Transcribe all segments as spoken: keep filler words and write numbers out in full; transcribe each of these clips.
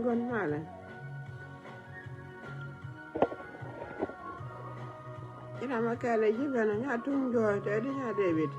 Gɔn malɛ. Ci ram a kɛl ɛ ci ben a nya tuŋ jɔɔc tɛ di nya David.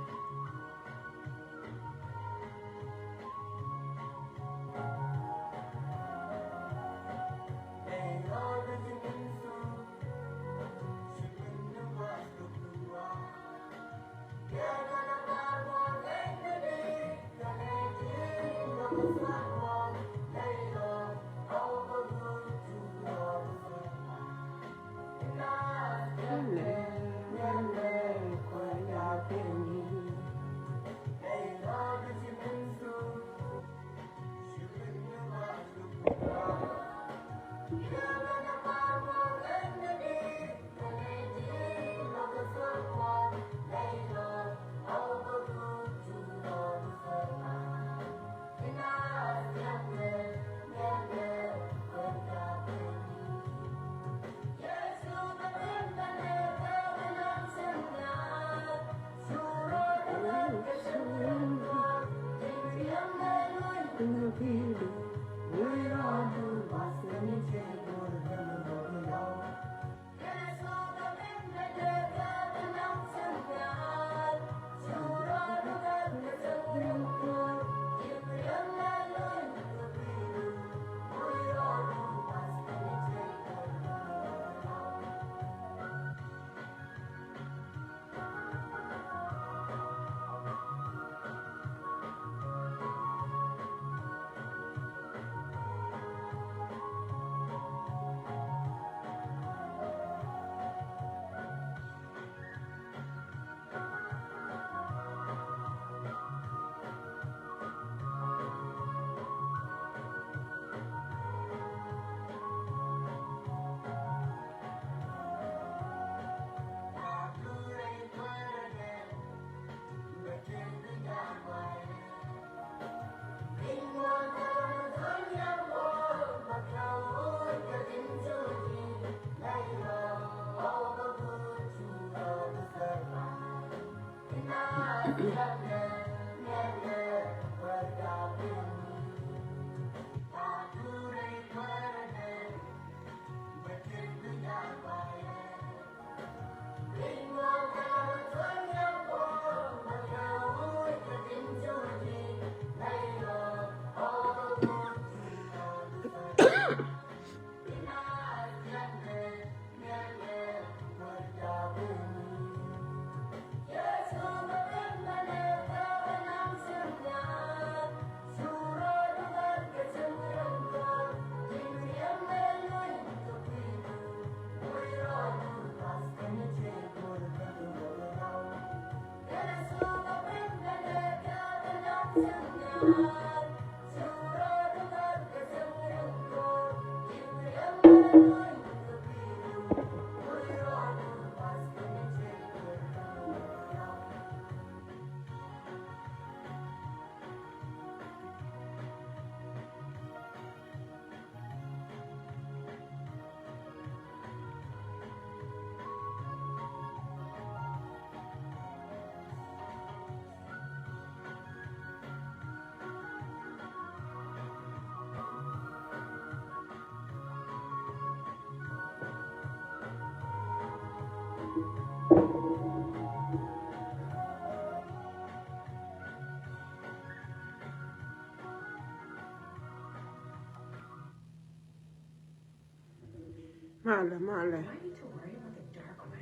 Malɛ, malɛ.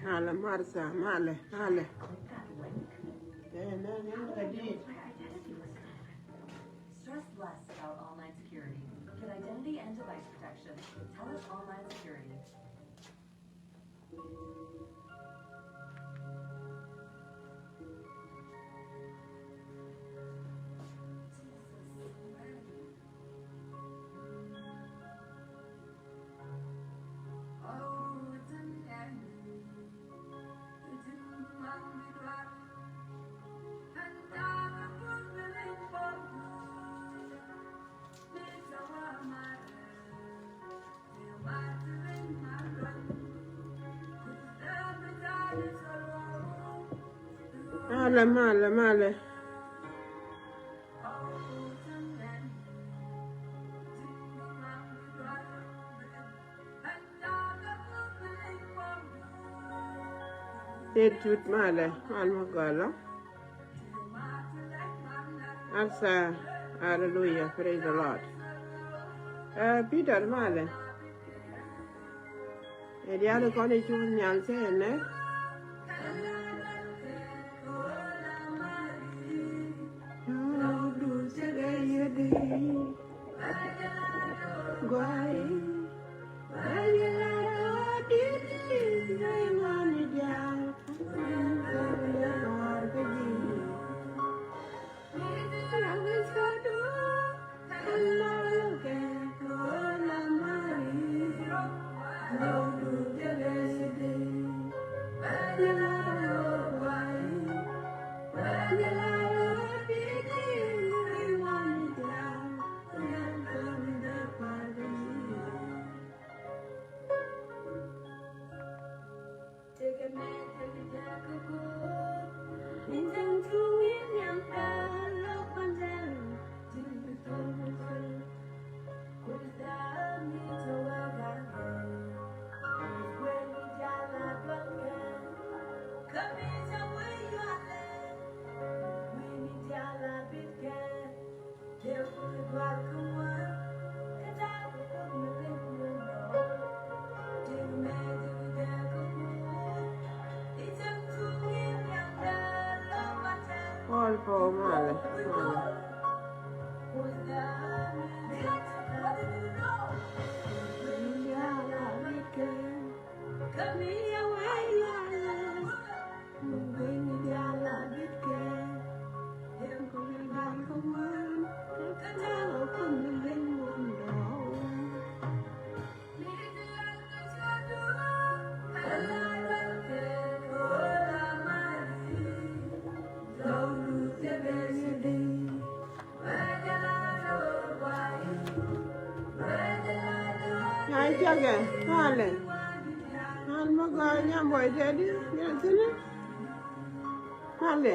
Malɛ, Martha, malɛ, malɛ. Stress less about online security. Get identity and device protection. Telus Online Security. Malɛ, malɛ, malɛ. Tut malɛ, mal mi gɔlɔ. Asa, hallelujah, praise the Lord. Eh, Peter malɛ. Ɛ diaal kɔn i̱ cu nhial cɛ ɛnɛ. Paul Paul malɛ, malɛ. Ay cakɛ, malɛ. Mal mi gɔaa nyam bɔy tɛdi, nyɛ tini. Malɛ.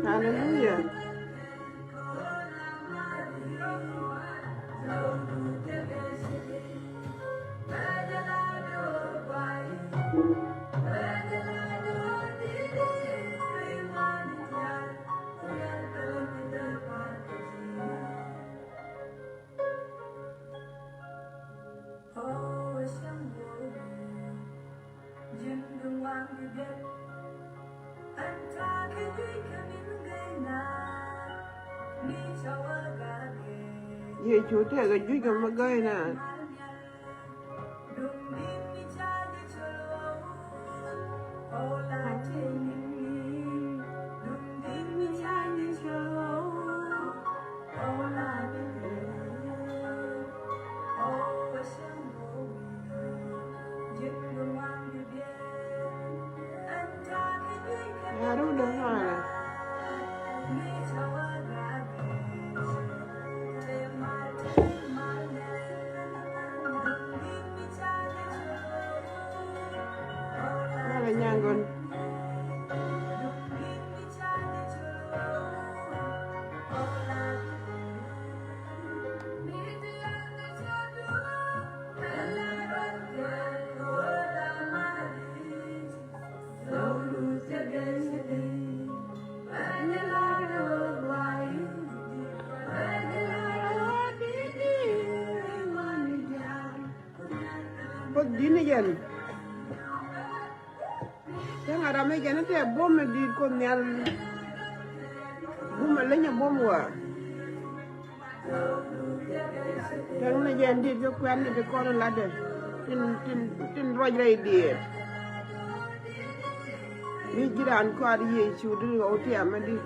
Hallelujah. Yecu tëëkɛ juc kɛ mi gäi na. Kuoth di̱t ni jɛn. Cäŋ a ram mi jɛn i̱ tɛ buɔ̱m mi di̱i̱t Kuoth Nhial. Bumɛ leny a buɔ̱m wä. Cäŋ ni jɛn di̱i̱t kä kuɛn ni ti kɔn latdɛ. Tin, tin, tin ruac rɛy diɛɛr. Mi ji̱ raan kɔaar Yecu di ɣɔw tiamä di.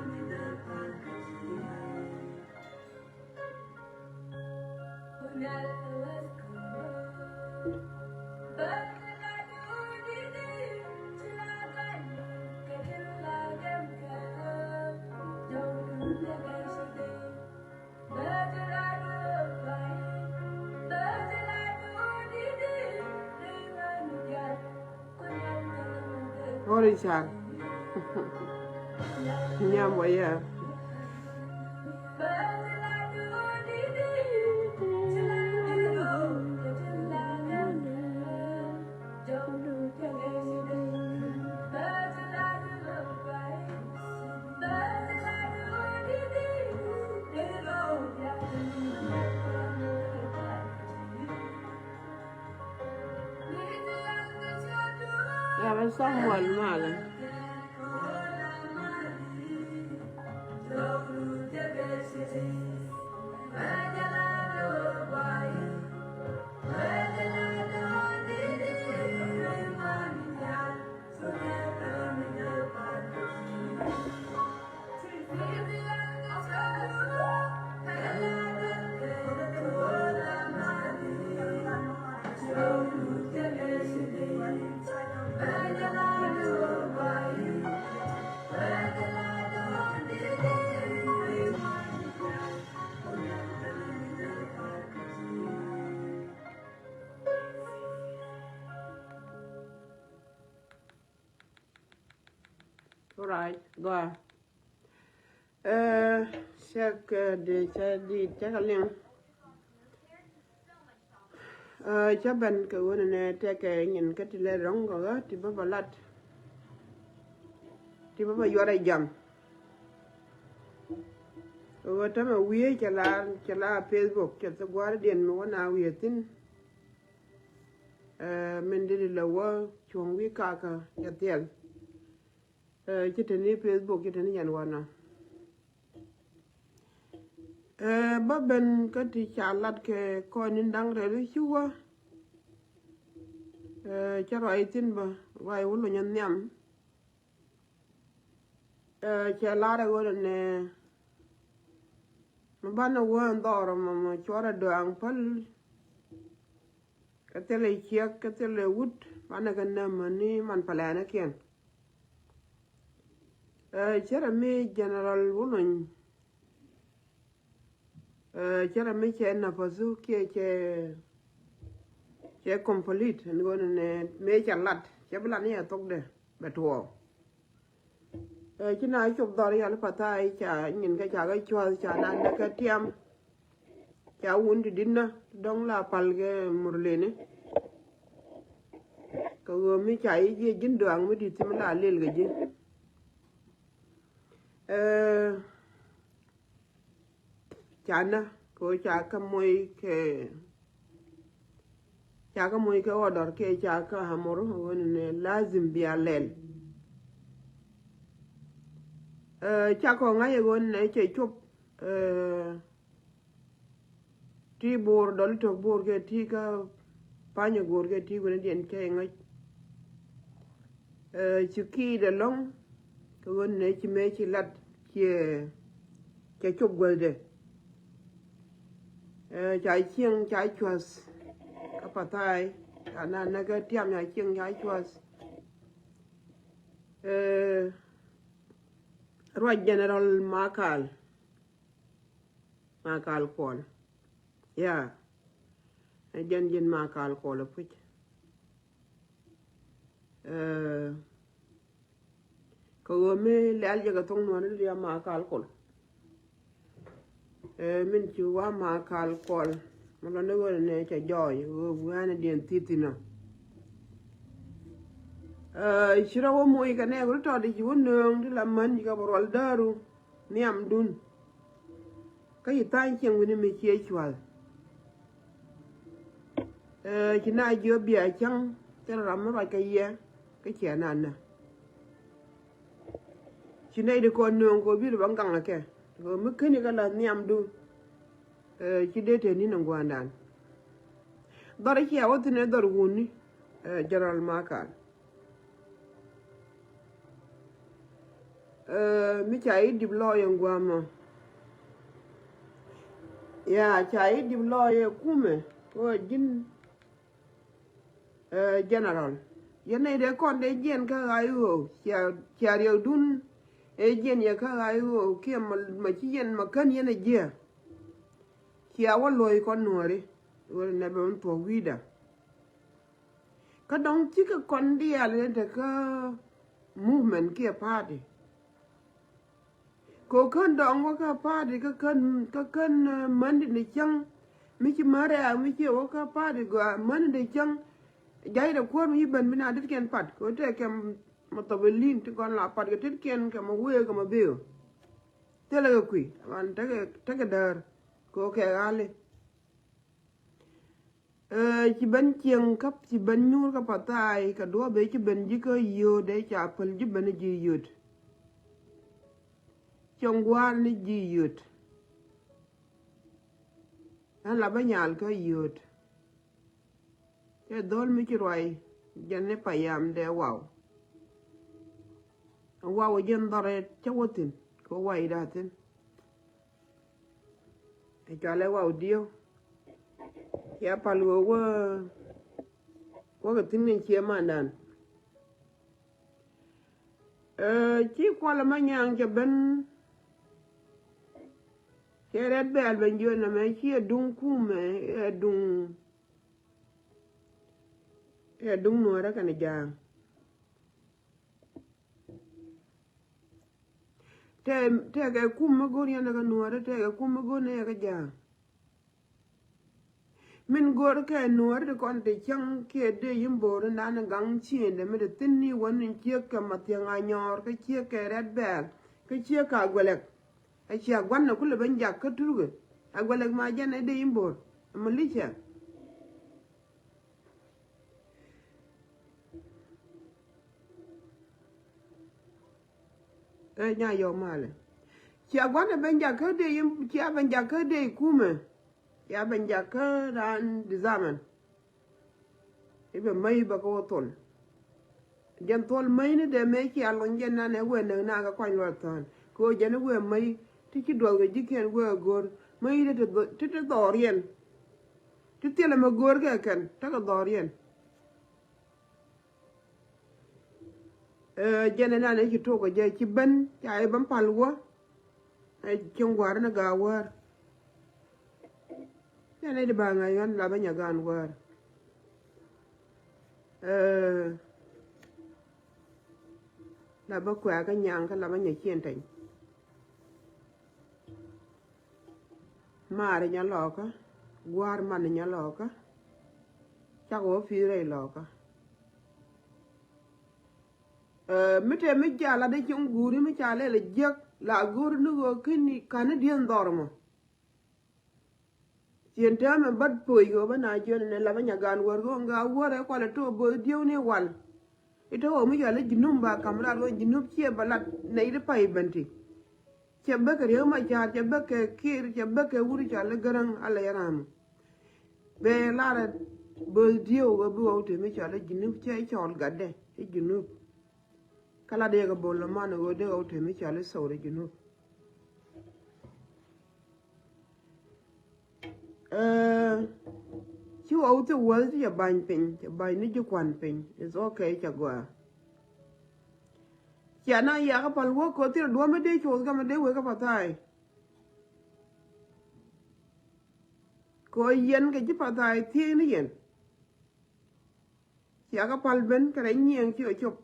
Ori car. Nyam wa ya. Samuel malɛ. Alright, go ahead. Ɛ, cɛ kɛ dee cɛ di cɛ kɛ liŋ. Ɛ, cɛ ben kɛ ɣöö nɛ tɛkɛ nyin kä ti lɛ rɔ̱ŋ kɛ ɣä ti bä bä lat. Ti bä bä yuɔrɛ jam. Kɛ ɣöö tämɛ wiee cɛ la, cɛ la Facebook cɛ thik gua̱a̱rdiɛn mi wä na wiee thi̱n. Ɛ, min dee di lɛ wä cuɔ̱ŋ wi̱i̱ kakä cɛ thiɛl. Ɛ, ci te ni Facebook, ci te ni yɛn wanɔ. Ɛ, bä ben kä ti ca lat kɛ kɔn in da̱ŋ rɛl i̱ ci wä. Ɛ, cɛ ruac thi̱n bä, ruac wä lony nhiam. Ɛ, cɛ lar ɛ ɣöö nɛ mi banɛ wä in dhɔr mɔ mɔ cuɔrɛ dɔaŋ päl. Kä thilɛ ciek, kä thilɛ wut, banɛ kɛ nɛmä ni man pɛlɛɛnikiɛn. Ɛ, cärɛ mi General Wulony, ɛ, cärɛ mi cɛ napasu kiɛ cɛ, cɛ complete, ɛn ɣöö nɛ mëë cɛ lat, cɛ bi lat ni ɛ thokdɛ bɛ tuɔɔk. Ɛ, ci na cop dhɔr yal pa̱tha̱a̱ ca nyin kä ca kä cua̱th ca na näk kä tiam. Ca wun ti di̱t na dɔ̱ŋ la pal kɛ murleni. Kɛ ɣöö mi ca yi jiɛ ji̱n dɔaŋ mi di̱t thim la lel kɛ ji̱. Ɛ, ca na kɛ ɣöö ca kä moc kɛ Ca kä moc kɛ order kɛ ca kä amur ɣöö ni lazim bia lɛl. Ɛ, ca kɔ ŋa̱c ɣöö ni cɛ cop, ɛ, ti bo̱o̱r dɔl tok bo̱o̱r kɛ ti kä pa̱nyɛ go̱o̱r kɛ ti wen diɛn cɛ ŋa̱c. Ɛ, ci ki̱i̱t ɛlɔ̱ŋ kɛ ɣöö ni ci mëë ci lat ciɛ, cɛ cop guäthdɛ. Ɛ, ca cieŋ ca cua̱th kä pa̱tha̱a̱y, ca na näk kä tiam ca cieŋ ca cua̱th. Ɛ, ruac General Makal, Makal Kuɔl. Ya, ɛ jɛn ji̱n Makal Kuɔl ɛ puc. Ɛ, kɛ ɣöö mi lɛl jɛ kɛ thoŋ nuɔ̱ɔ̱ni liam Makal Kuɔl. Ɛ, min ci wa Makal Kuɔl mi lɔni ɣöö nɛ cɛ jɔɔy ɣöö wianɛ diɛn thi̱thi̱nɔ. Ɛ, ci rɔ wä moc kɛ nɛ ɣöö tɔt ci wä nööŋ ti la män ci kɛ bɛ ruɔl dääru nhiamdun. Kä ci tha̱a̱ny cieŋ wi̱ni mi ciɛ cua̱l. Ɛ, ci na jiö bia cäŋ thil ram mi ruac kɛ yɛ kä ciɛ na nä. Ci nɛy di kɔn nööŋ kɛ ɣöö bi ri bä gaŋ ɛ kɛ kɛ ɣöö mi keni kɛ la nhiamdu. Ɛ, ci dee te ni̱n ɛ gua̱a̱ndan. Dhɔr ciɛ wä thi̱n ɛ dhɔr wuni, ɛ, General Makal. Ɛ, mi ca yi dip lɔɔyɛ guamɔ. Ya, ca yi dip lɔɔyɛ kumɛ kɛ ɣöö ji̱n, ɛ, General. Yɛn nɛy dee kɔn dee jiɛn kä ɣa̱c ɣöö cia, cia riɛkdun ɛ jiɛn yɛ kä ɣa̱c ɣöö kiɛ ma, ma ci yɛn ma kän yɛn ɛ jiɛ. Cia wä lo̱c kɔn nuɔ̱ɔ̱ri ɣöö nɛ bɛ wä thuɔ̱k wi̱i̱dä. Kä dɔ̱ŋ cikɛ kɔn diaal in te kä movement kiɛ party. Kɛ kän dɔ̱ŋ wä kä party kä kän, kä kän, ɛ, mändi ni cäŋ mi ci män rɛ̈ɛ̈k mi ciɛ wä kä party gɔaa mändi ni cäŋ. Ja̱cdɛ kuäär mi ci ben mi na tetkiɛn pat kɛ ɣöö tëëkɛ mɛ thɔp ɛ li̱n ti gɔn la pat kɛ tetkiɛn kɛ mɛ wëë kɛ mɛ bëë. Thilɛ kɛ kui̱ ɣän tekɛ, tekɛ däär kɛ ɣöö kɛ ɣali. Ɛ, ci ben cieŋ kä, ci ben nyuur kä Pathai, kɛ duɔ̱ɔ̱p ëë ci ben ji̱ kä yio̱o̱t, ëë ca päl ji̱ ben ji̱ yio̱o̱t. Cieŋ gua̱a̱r ni ji̱ yio̱o̱t. Ɛn la bä nyal kä yio̱o̱t. Cɛ dho̱l mi ci ruac, jɛn ni payam dee waw. Waw jɛn dhɔrɛ cä wä thi̱n, kɛ wac da̱ thi̱n. Ɛ cɔalɛ waw dieu. Cia pal wee wä, wä kɛ thi̱n kɛ cie mandan. Ɛ, ci kualɛ ma nyaŋ cɛ ben. Cɛ rɛt bɛɛl ben jiön nɛmɛ ci ɛ duŋ kumɛ, ɛ duŋ, ɛ duŋ nuɔrɛ kɛn ja̱a̱ŋ. Tɛ, tɛkɛ kum mi go̱r yɛn ɛ kɛ nuɔrɛ, tɛkɛ kum mi go̱r ni ɛ kɛ ja̱a̱ŋ. Min go̱o̱r kɛ nuɔ̱ɔ̱ri ti kɔn ti cäŋ kiɛ dee yi̱m bo̱o̱r in dan in gaŋ ciëëndɛ mi ti thi̱n ni wän in ciek kɛ mathiäŋ a nyɔɔr kä ciek kɛ rɛt bɛɛl kä ciek kɛ a guɛlɛk. A cia gua̱n ɛ kulɛ ben jak kä turkɛ a guɛlɛk ma jɛn ɛ dee yi̱m bo̱o̱r ɛ militia. Ɛ nya yɔw malɛ. Cia gua̱n ɛ ben jak kä dee yi̱m, cia ben jak kä dee kumɛ. Cia ben jak kä raan disarmament. I̱ bɛ mäc bɛ kä wä thol. Jɛn thol mäc ni dee mëë cia luny jɛn nan ɛ wëë näk na kɛ kuany luɔt thään. Kɛ ɣöö jɛn i̱ wëë mäc ti ci duɔth kɛ ji̱kiɛn wëë go̱r. Mäc ti ti dhɔriɛn. Ti thilɛ mɛ go̱r kɛ kɛn tekɛ dhɔriɛn. Ɛ, jɛn ɛ nan ɛ ci tok ɛ jɛ ci ben ca ɛ ben pal wä. Ɛ cieŋ gua̱a̱r ni ga̱a̱ wäär. Jɛn ɛ di ba ŋa̱c ɣän la bä nya ga̱a̱n wäär. Ɛ, la bä kuɛ̈ɛ̈ kä nyaŋ kä la bä nya cieŋ teny. Maari nya lɔkä, gua̱a̱r mani nya lɔkä, cakɔ wä pi̱i̱ rɛy lɔkä. Ɛ, mi te mi jal a dee cieŋ guuri mi ca lɛl a jiäk la go̱o̱ri ni ɣöö kä ni ka̱n ni dieen dhɔr mɔ. Cien täämɛ bät poc ɣöö bä na jiön ni la bä nya ga̱a̱n wäär ɣöö ŋa wäär ɛ kualɛ to̱ bo̱o̱th dieu ni wal. I̱ te ɣöö mi cɔal i̱ Junub ba ka̱m rat ɣöö Junub ciɛ bä lat nɛy ti pay ben ti. Cɛ bä kɛ Riek Macar, cɛ bä kɛ Kiir, cɛ bä kɛ wut cɔal i̱ Gäräŋ a lɛ yɛ ram. Bɛ lar bo̱o̱th dieu ɣöö bi ɣɔw te mi cɔal i̱ Junub cɛ cɔɔl gatdɛ i̱ Junub. Kä la dee kɛ bo̱o̱l lɔ man ɣöö dee ɣɔw te mi cɔal i̱ Thɔɔri Junub. Ɛ, ci wä wä thil wäth ci cɛ ba̱ny piny, cɛ ba̱ny ni ji̱ kua̱n piny. It's okay, cɛ gɔaa. Cia na yakä pal wä koth thil duɔ̱m mi dee cuɔth gamɛ dee wek kä Pathai. Kɛ ɣöö yɛn kɛ ji̱ Pathai thiec ni yɛn. Cia kɛ pal ben kɛ rɛy nyiëëŋ cikɛ cop.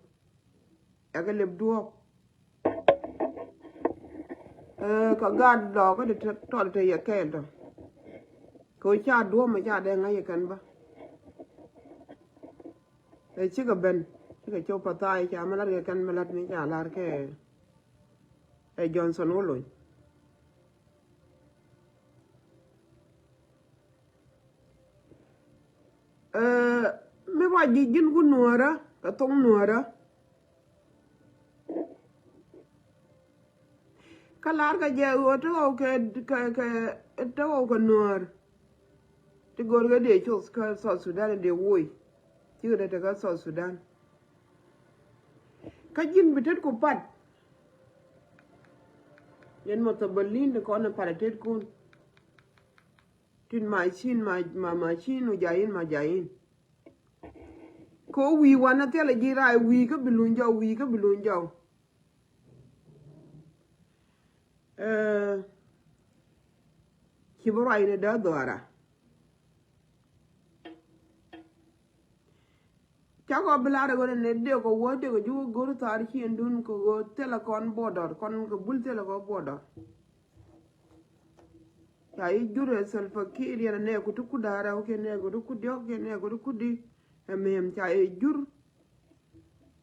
Ɛ kɛ lep duɔ̱ɔ̱p. Ɛ, kɛ gaat lɔɔkä ti tɔt te yɛ kɛɛl tɔ. Kɛ ɣöö ca duɔ̱ɔ̱p mɛ ca dee ŋa̱c yɛ kɛn bä. Ɛ cikɛ ben cikɛ cop Pathai ca mi la̱t kɛ kɛn mi la̱t mi ca la̱r kɛ. Ɛ Johnson wä lony. Ɛ, mi ruac ji̱ ji̱n ku nuäärä kɛ thoŋ nuäärä. Kä lar kɛ jɛ ɣöö te ɣɔw kɛ, kɛ, kɛ, te ɣɔw kɛ nuäär. Ti go̱o̱r kɛ dee coth kä South Sudan dee woc. Cikɛ dee te kä South Sudan. Kä ji̱n bi tet ku pat. Yɛn mɔ thɔ bä li̱n ti kɔn ɛ pat ɛ tet kun. Tin ma cin ma, ma, ma cin u jayin ma jayin. Ko wi̱i̱ wanɛ thilɛ ji̱ raay wi̱i̱ kä bi luny jɔw wi̱i̱ kä bi luny jɔw. Ɛ, ci bi ruac ni dee dhuaara. Cakɔ bi lar ɛ ɣöö ni dee kɔ wä dee kɔ ji̱ wä go̱r thaar ciëndun kɛ ɣöö thilɛ kɔn border kɔn kɛ bul thilɛ kɔ border. Ca i̱ jur ɛ Salva Kiir yɛn ɛ nɛɛku ti kut da̱a̱ rɛw kiɛ nɛɛku ti kut diɔ̱k kiɛ nɛɛku ti kut di. Ɛ mɛm ca i̱ jur.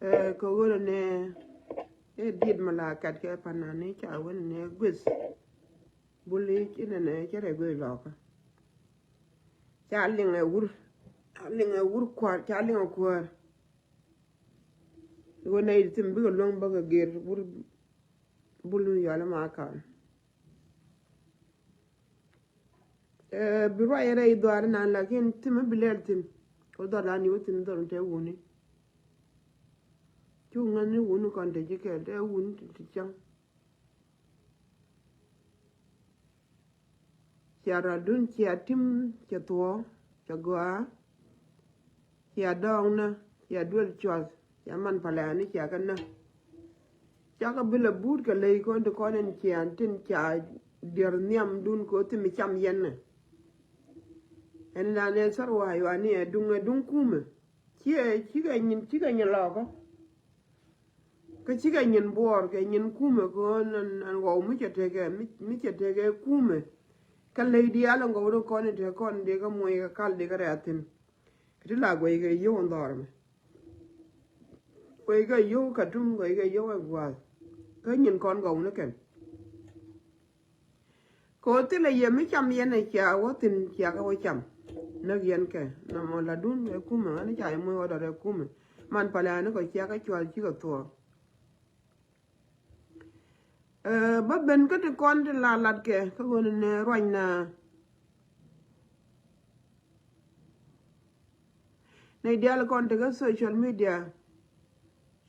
Ɛ kɛ ɣöö nɛ ɛ diet mi la kɛt kɛ panani ca wen nɛ gueth. Buli ci nɛ nɛ cɛ rɛ gueth lɔkä. Ca liŋ ɛ wur Ca liŋ ɛ wur kuäär, ca liŋ ɛ kuäär. Wä nɛy ti thim bikɛ luäŋ bäkɛ gër wur bul mi yɔal ma ka̱n. Ɛ, bi ruac rɛy dhuaar inan, lakin thim mi bi lɛl thi̱n. Wä dhɔr lan ni wä thi̱n dhɔr ni te wuni. Cu ŋäni wuni kɔn te ji̱ kɛl te wuni ti cäŋ. Cia rɔdun, cia tim, cia thuɔɔ, cia gɔaa, cia dɔɔŋnä, cia duel cuath, cia man palɛɛni, cia kä nä. Cakɛ bi lɛ buut kɛ ley kɔn ti kɔn in cia tin cia diɛr nhiamdun kɛ ɣöö thimi cam yɛn nɛ. Ɛn nan ɛ thar wa̱a̱ yuani ɛ duŋ, ɛ duŋ kumɛ. Ciɛ, cikɛ nyin, cikɛ nyin lɔɔkä. Kä cikɛ nyin buɔɔr kɛ nyin kumɛ kɛ ɣän ɛn, ɛn ɣɔw mi cɛ tekɛ, mi, mi cɛ tekɛ kumɛ. Kä ley diaal ɛn ɣɔw ri kɔn in tekɛ kɔn dee kä muɔc kɛ kal dee kä rɛ̈thin. Kɛ ti la guɛy kɛ yio̱w ɛn dhɔr mɛ. Guɛy kɛ yio̱w Katum, guɛy kɛ yio̱w ɛ gua̱a̱th. Kä nyin kɔn ɣɔw ni kɛn. Kɛ ɣöö thilɛ yɛ mi cam yɛn ɛ cia wä thi̱n cia kɛ wä cam. Näk yɛn kɛ nɔmɔ ladun ɛ kumɛ ɣän ca yɛ muc ɣɔdɔr ɛ kumɛ. Man palɛ ani kɔ cia kɛ cual cikɛ thuɔɔk. Ɛ, bä ben kä ti kɔn ti la lat kɛ kä ɣöö ni nɛ ruany na. Nɛy diaal kɔn tekä social media.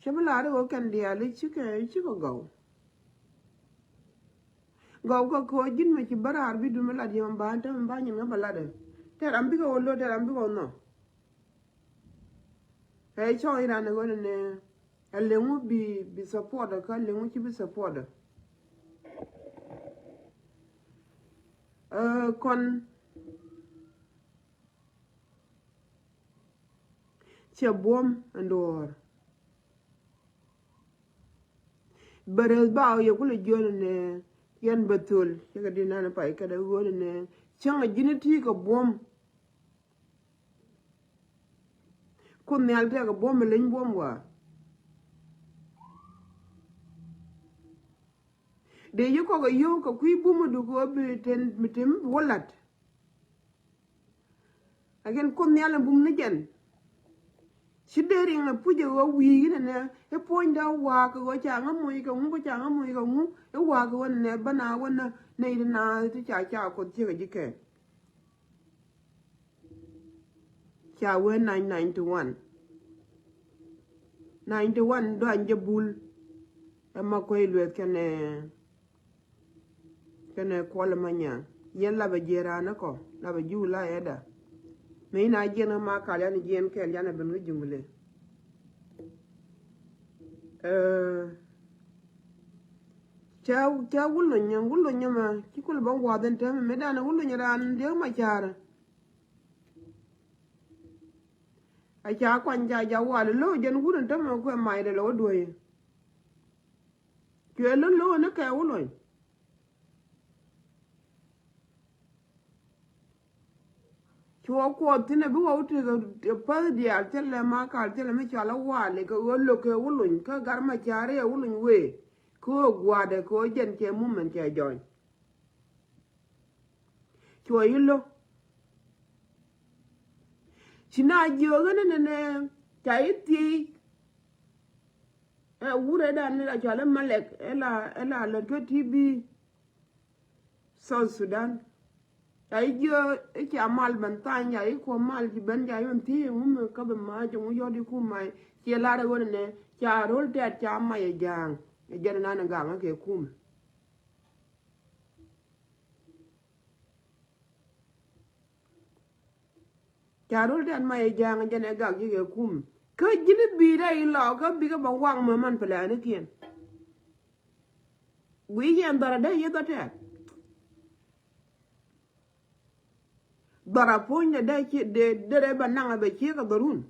Cä bi la̱r i̱ ɣöö kɛn diaal i̱ cikɛ, cikɛ gɔw. Gɔw kä ko̱ ji̱n mɛ ci bä raar bi dun mi lat yɛmɛ ba täämɛ ba nyin ŋä bä latdɛ. Tɛr ram bikɛ ɣöö lo̱r, tɛr ram bikɛ ɣöö nhɔk. Ɛ cɔŋ i̱ ran i̱ ɣöö nɛ ɛ leŋu bi, bi support kä leŋu ci bi support. Ɛ kɔn Cɛ buɔ̱m ɛn duɔ̱ɔ̱r. Bɛ rɛth ba ɔ yɛ kulɛ jiɔn ɛnɛ yɛn bɛ thol cɛ kɛ di nan pay kɛ dɛ ɣöö nɛnɛ cäŋ a ji̱n ti kɛ buɔ̱m. Kun nhial tɛk kɛ buɔ̱m ɛ leny buɔ̱m wa. Dee yi kɔk a yio̱w kɛ kui̱ bum a duk ɣöö bi ten mi tem bi wä la̱t. Again, kun nhial in bum ni jɛn. Ci dee riŋ a puc a ɣöö wi̱i̱ inɛ nɛ i̱ puɔ̱nyda wa̱a̱ kɛ ɣöö ca ŋä moc kɛ ŋu, kɛ ca ŋä moc kɛ ŋu, i̱ wa̱a̱ kɛ ɣöö nɛ bä na wä nä nɛ i̱ ti naath ti ca ca kuoth ciek a ji̱ kɛɛl. Ca wee nine ninety one. Ninety one duany jɛ bul. Ɛ ma kuec lueth kɛnɛ, kɛnɛ kuɔl ma nyaŋ. Yɛn lapɛ jiɛn raan ni kɔ, lapɛ ji̱ wula ɛda. Mëë na jiɛn kä ma kal yan jiɛn kɛl yan ɛ ben kä juŋ le. Ɛ, ca, ca wulony, wulony ma ci kul ba wath in tɛmɛ mëë dan wulony raan diek ma car. A ca kuany ca ja wal lo̱o̱ jɛn wut in tämɛ kuɛ mac dɛ lɛ wä duɔ̱ɔ̱c. Cuɛ lo̱ lo̱o̱ ni kɛ wä luɔ̱ny. Cuɔ kuɔth thi̱n ɛ bi wä wä tekɛ päth diaal thilɛ ma kal thilɛ mi cɔal ɛ wal kɛ ɣöö lo̱k kɛ wä luɔ̱ny kä gar ma ca̱ri ɛ wä luɔ̱ny wee. Kɛ ɣöö gua̱a̱dɛ kɛ ɣöö jɛn cɛ mumɛn cɛ jɔny. Cuɔ yi lo̱. Ci na jiök ɣän nɛnɛ ca yi thiec. Ɛ wurɛ dan ni la cual ɛ Malek ɛ la, ɛ la lät kä T B South Sudan. Ca yi jiök i̱ ca mal ben thany, ca yi kuɔ mal ci ben ca yi ben thiec ŋu mi kä ben mac ŋu yɔt i̱ kum mac. Ciɛ lar ɛ ɣän nɛnɛ ca ro̱l tɛt ca mac ɛ ja̱a̱ŋ. Ɛ jɛn nan ɛ gaŋ ɛ kɛ kum. Ca rol dɛn ma yɛ ja̱a̱ŋ jɛn ɛ gak ji̱ kɛ kum. Kä ji̱n i̱ bi̱i̱ rɛy ilɔ kä bikɛ bɛ waŋ mɛ man plɛnikiɛn. Guiy yɛn dhɔrɛ dee yeth ɔ tɛɛk. Dhɔra puɔ̱nydɛ dee ci dee derɛ bɛ naŋ a bɛ ciek a dhɔrun.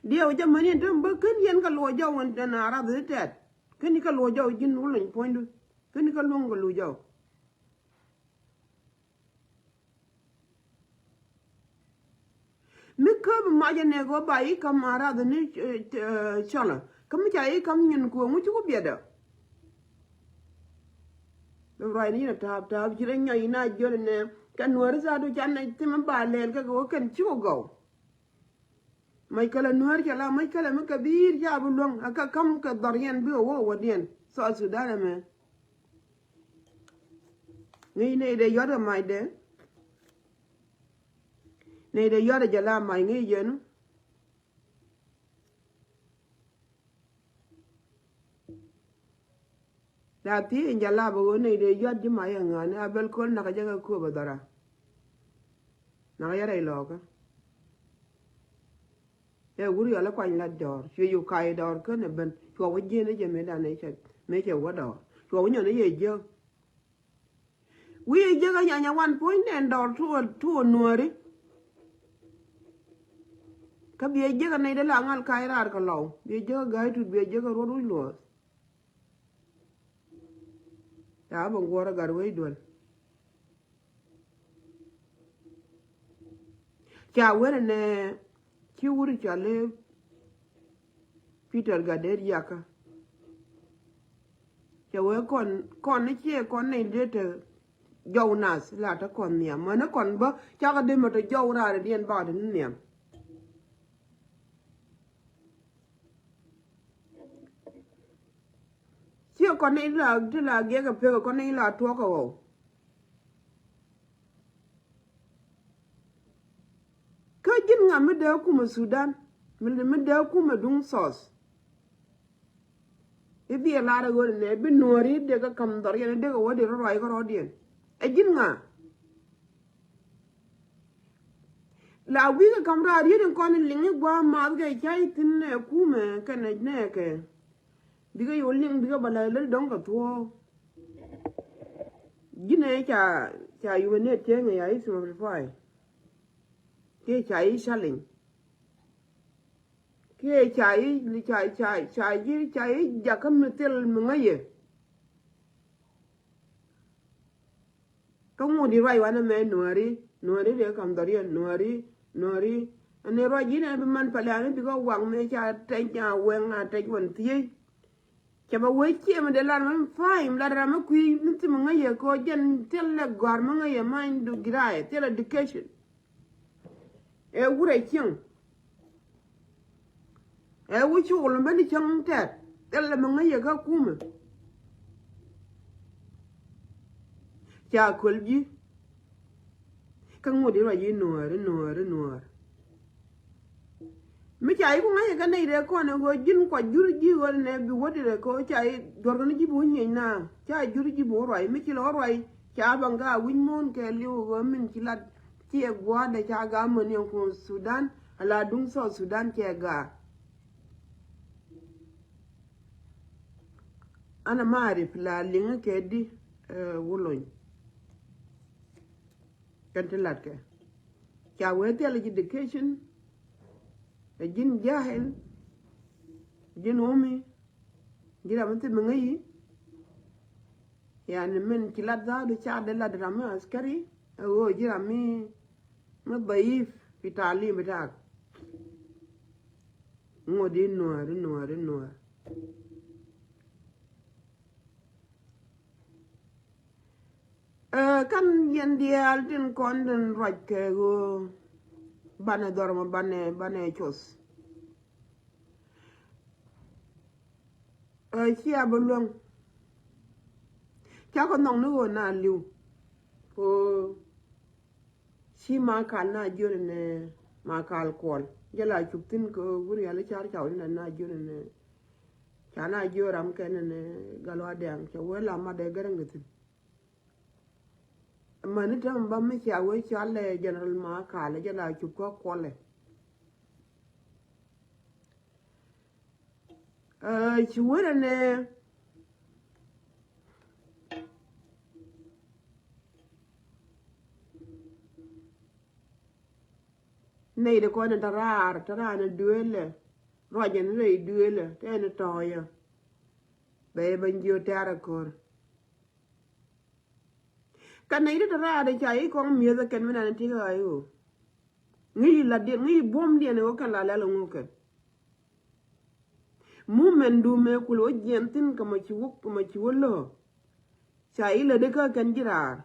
Diɛw jɛ mäni ɛn täämɛ bä ken yɛn kɛ luɔc jɔw ɛn a rath ni tɛt. Ken kɛ luɔc jɔw ji̱n wä lony puɔ̱nydu. Ken kɛ luɔ̱ŋ kɛ luɔc jɔw. Mi käp mac ɛn ɛ kɛ ba i̱ ka̱m a rath ni cɔlä. Kä mi ca i̱ ka̱m nyin kuɛ ŋu ci ku biɛtdä. Ruac ni yɛn a ta̱a̱p ta̱a̱p ci rɛ nyɔc yɛn a jiöl ɛnɛ. Kɛ Nuääri thaadu can nɛ thimɛ ba lɛl kɛ kɛ wä kɛn cikɛ gɔw. Mac kɛlɛ Nuäär cɛ la mac kɛlɛ mi kɛ bi̱i̱r ca bi luäŋ a kɛ käm kɛ dhɔr yɛn bi wä wä wä diɛn. South Sudan ɛmɛ. Ŋi̱i̱c nɛy dee yuɔt kɛ macdɛ. Nɛy dee yuɔt ɛ jɛ la mac ŋi̱i̱c jɛn. La thiec in jalap ɣöö nɛy dee yuat ji̱ mac ɛŋa ni a bel köl nakä jɛ kɛ kööp ɛ dhɔra. Nakä jɛ rɛy lɔɔkä. Ɛ wur yɔl ɛ kuany lat dɔɔr cuɛ yu kac dɔɔr kän ɛ ben cuɔ wä ji̱n ɛ jɛ mëëdan mëë cɛ wä dɔɔr cuɔ wä nyɔn ɛ yɛ jiäk. Wi̱i̱ jiäk ɛ nyanya wan puɔ̱nydɛn dɔɔr tuɔ tuɔ Nuääri. Kä biɛ jiäk ɛ nɛy dee la ŋal kac raar kɛ lɔw biɛ jiäk ɛ ga̱a̱c tut biɛ jiäk ɛ ruɔt wi̱c luɔɔth. Ca bä ŋuɔrä gat wec duel. Ca wen ɛnɛ ci wuri cɔali Peter Gatdet Yakä. Ca wee kɔn kɔn ni ciɛ kɔn ni dee te jɔw nath la te kɔn nhiam mɛni kɔn bä cakɛ dee mɛ te jɔw raar diɛn bakɛ te ni nhiam. Ciɛ kɔn ni la ti la giɛkɛ pek kɔn ni la tuɔkɛ ɣɔw. Kä ji̱n ŋa mi dee kumɛ Sudan mi dee kumɛ duŋ South. I̱ biɛ lar ɛ ɣöö nɛ bi Nuääri dee kä ka̱m dhɔr yɛn dee kɛ wä dee rɔ ruac kä rɔɔdiɛn. Ɛ ji̱n ŋa? La wi̱i̱ kɛ ka̱m raar yet in kɔn in liŋ i̱ gua̱a̱ math kɛ ca i̱ thi̱n ɛ kumɛ kɛnɛ nɛɛkɛ. Bikɛ yol liŋ bikɛ bä la lät dɔ̱ŋ kɛ thuɔ̱ɔ̱k. Ji̱n ɛ ca ca yumɛ nɛt cieŋ ɛ ya i̱ simplify. Kiɛ ca i̱ challenge. Kiɛ ca i̱ ca ca ca i̱ ca i̱ jakä mi thil mi ŋäcɛ. Kä ŋut i̱ ruac wanɛ mɛ Nuääri Nuääri dee kam dhɔriɛn Nuääri Nuääri. Ɛn i̱ ruac ji̱n ɛn bi man paliani bikɛ waŋ mɛ ca tɛc a wɛŋ a tɛc wän thiec. Cɛ bɛ wee ciɛ mi dee lar mɛ mi pa̱a̱y mi lar ram mi kui̱ mi thim mi ŋäc yɛ kɛ ɣöö jɛn thilɛ gɔ̱a̱r mi ŋäc yɛ ma̱ny du giraayɛ thilɛ education. Ɛ wurɛ cieŋ. Ɛ wu cukul mi bä ni cäŋ tɛt thilɛ mi ŋäc yɛ kä kumɛ. Ca köl ji̱. Kä ŋot i̱ ruac i̱ Nuäär i̱ Nuäär i̱ Nuäär. Mi ca i̱ ku ŋa̱cä kä nɛy rɛɛ kɔn ɛ ɣöö ji̱n kua jur ji̱ ɣöö nɛ bi wädi rɛɛ kɛ ɣöö ca i̱ duɔ̱rkɛ ni ji̱ bi wä nyieny na ca jur ji̱ bi wä ruac mi ci lɔ ruac ca baŋ gaa wi̱c muɔ̱ɔ̱n kɛ li̱w ɣöö min ci lat ci ɛ gua̱a̱dɛ ca gaa mäni ɛn kuɔ̱n Sudan ala duŋ South Sudan cɛ gaa. Ana maarif la liŋi kɛ di wulony. Kɛn ti latkɛ ca wee thil ji̱ education. Ɛ ji̱n jahil ji̱n umi ji̱ ram mi thim mi ŋäci. Yani min ci lat dhadu ca de lat ram mi askari. Ɛ ɣöö ji̱ ram mi mi dhayif fi talim bitak. Ŋot i̱ Nuäär i̱ Nuäär i̱ Nuäär. Ɛ kän yɛn diaal tin kɔn tin ruac kɛ ɣöö banɛ dhɔr mɔ banɛ banɛ cuɔth. Ɛ cia bä luäŋ. Ca kɔ nhɔk ni ɣöö na li̱w. Ko ci ma kal na jiön ni ma kal kuɔl jɛ la cuk thi̱n kɛ ɣöö wur yal i̱ car ca wä ni na jiön ni. Ca na jiö ram kɛn ni gal wa dɛŋ ca wee la mat dee gɛrɛ ŋi̱thin. Mäni tɛm ba mi cia wee cal lɛ general ma kalɛ jɛ la cup kä kuɔlɛ. Ci wee nɛ nɛy de kɔn in te raar te raar ni dueelɛ. Ruacɛ ni rɛy dueelɛ te ni tɔɔyä. Bɛ yɛ ben jiö tɛ̈r ɛ ko̱r. Kɛ nɛy ti te raar ca i̱ kɔŋ mi̱eth ɛ kɛn mi nan ti ɣa̱a̱c ɣöö ŋi̱i̱c la̱tdiɛn ŋi̱i̱c buɔ̱mdiɛn ɛ ɣöö kɛn la lɛl ɛ ŋuɔ̱kɛ. Mumɛn du mëë kul ɣöö jiɛn thi̱n kɛ mɔ ci wä kɛ mɔ ci wä lo̱o̱. Ca ilä di kä kɛn ji̱ raar.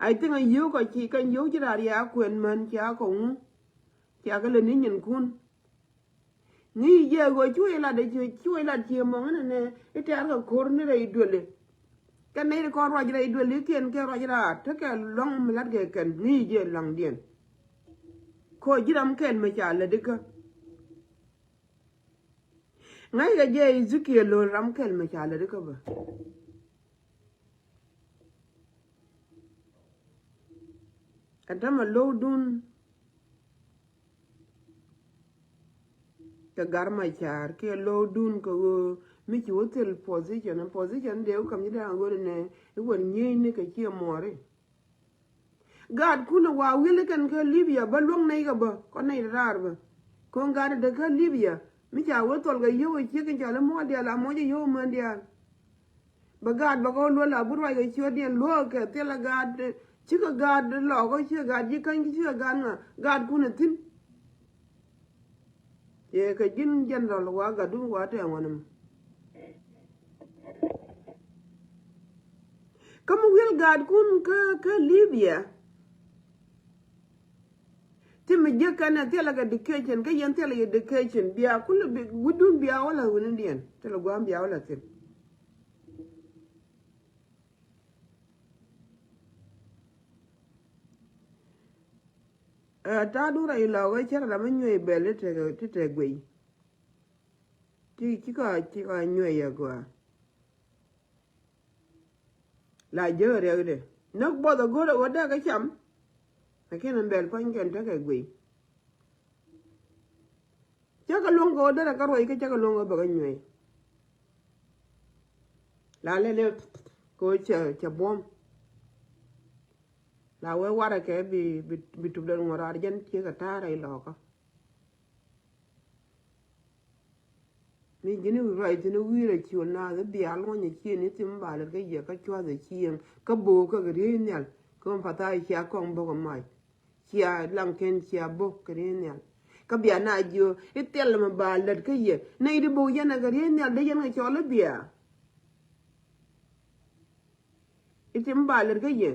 I think a yio̱w kɔ ci kɛn yio̱w ji̱ raar ya kuɛn män cia kɔ ŋu. Cia kɛ lɛ ni nyinkun. Ŋi̱i̱c jɛ ɣöö cu ilat, cu ilat cie mɔŋ inɛ nɛ itɛɛr kɛ ko̱r ni rɛy duëli. Kɛn nɛy ti kɔn ruac rɛy duëli kiɛn kɛ ruac raar tekɛ luaŋ mi lat kɛ kɛn ŋi̱i̱c jɛ luaŋdiɛn. Kɔ ji̱ ram kɛl mi ca lät ikä. Ŋa̱ckɛ jɛ Ezekiel lo̱l ram kɛl mi ca lät ikä bä. Ɛn tämɛ lo̱wdun kɛ gar ma ca̱a̱r kiɛ lo̱wdun kɛ ɣöö mi ci wä thil position, position dee wä kam ji̱ da̱a̱ŋ ɣöö nɛ i̱ wän nyieyni kɛ ciɛ muɔɔri. Gaatkun ɛ wa wi̱el ikɛn kä Libya bä luäŋ nɛy kɛ bä kɔn nɛy raar bä. Ko̱n gaat ɛ dee kä Libya mi ca wee thɔl kɛ yio̱w ɛ ciek in ca lɛ muɔɔl diaal a muɔc ɛ yio̱w män diaal. Bɛ gaat bɛ kɛ wä luäl a bi ruac kɛ ciötdiɛn luäk kɛ thilɛ gaat, cikɛ gaat lɔɔkä cikɛ gaat ji̱ käny ki cikɛ gaat ŋa gaatkun ɛ thi̱n. Yɛ kɛ ji̱n general wa gatdu wa tɛɛŋ wä ni mɛ. Kä mi wi̱el gaatkun kä, kä Libya. Ti mi jiäk kɛn ɛ thilɛ kɛ education, kä yɛn thilɛ education bia kulɛ bi wi̱dun bia wä la wi̱nidiɛn thilɛ gua̱a̱m bia wä la thi̱n. Ɛ ta̱a̱ duun rɛy lɔɔk ɛ cɛ rɛ ram mi nyuɛy bɛl ti tɛ, ti tɛ guey. Ci, ci kɔ, ci kɔ nyuɛy ɛ gɔaa. La jiäk ɛ riɛkdɛ näk buɔth ɛ go̱r ɛ ɣöö dee kɛ cam. Lakin ɛn bɛl pua̱nykɛn tekɛ guey. Cä kɛ luäŋ kɛ ɣöö derɛ kä ruɔy kä cä kɛ luäŋ kɛ ɣöö bɛ kɛ nyuɛy. La lɛ lɛ kɛ ɣöö cɛ, cɛ buɔ̱m. La wee warɛ kɛ bi, bi, bi tup dɛn ŋuɔ̱t raar jɛn ciek kɛ ta̱a̱ rɛy lɔɔkä. Mi ji̱n i̱ ruac thi̱n i̱ wi̱i̱ rɛ ciöl naath i̱ bia luɔ̱ny ɛ cieŋ i̱ thim ba lät kä yɛ kä cua̱th ɛ cieŋ kä bo̱o̱k kä kɛ riey nhial kä mi pa̱tha̱a̱c cia kɔŋ bo̱k ɛ mac. Cia laŋ ken cia bo̱k kɛ riey nhial. Kä bia na jiö i̱ thil ɛmɛ ba lät kä yɛ nɛy di bo̱k yɛn ɛ kɛ riey nhial dee yɛn kɛ cɔl i̱ bia. I̱ tim ba lät kä yɛ.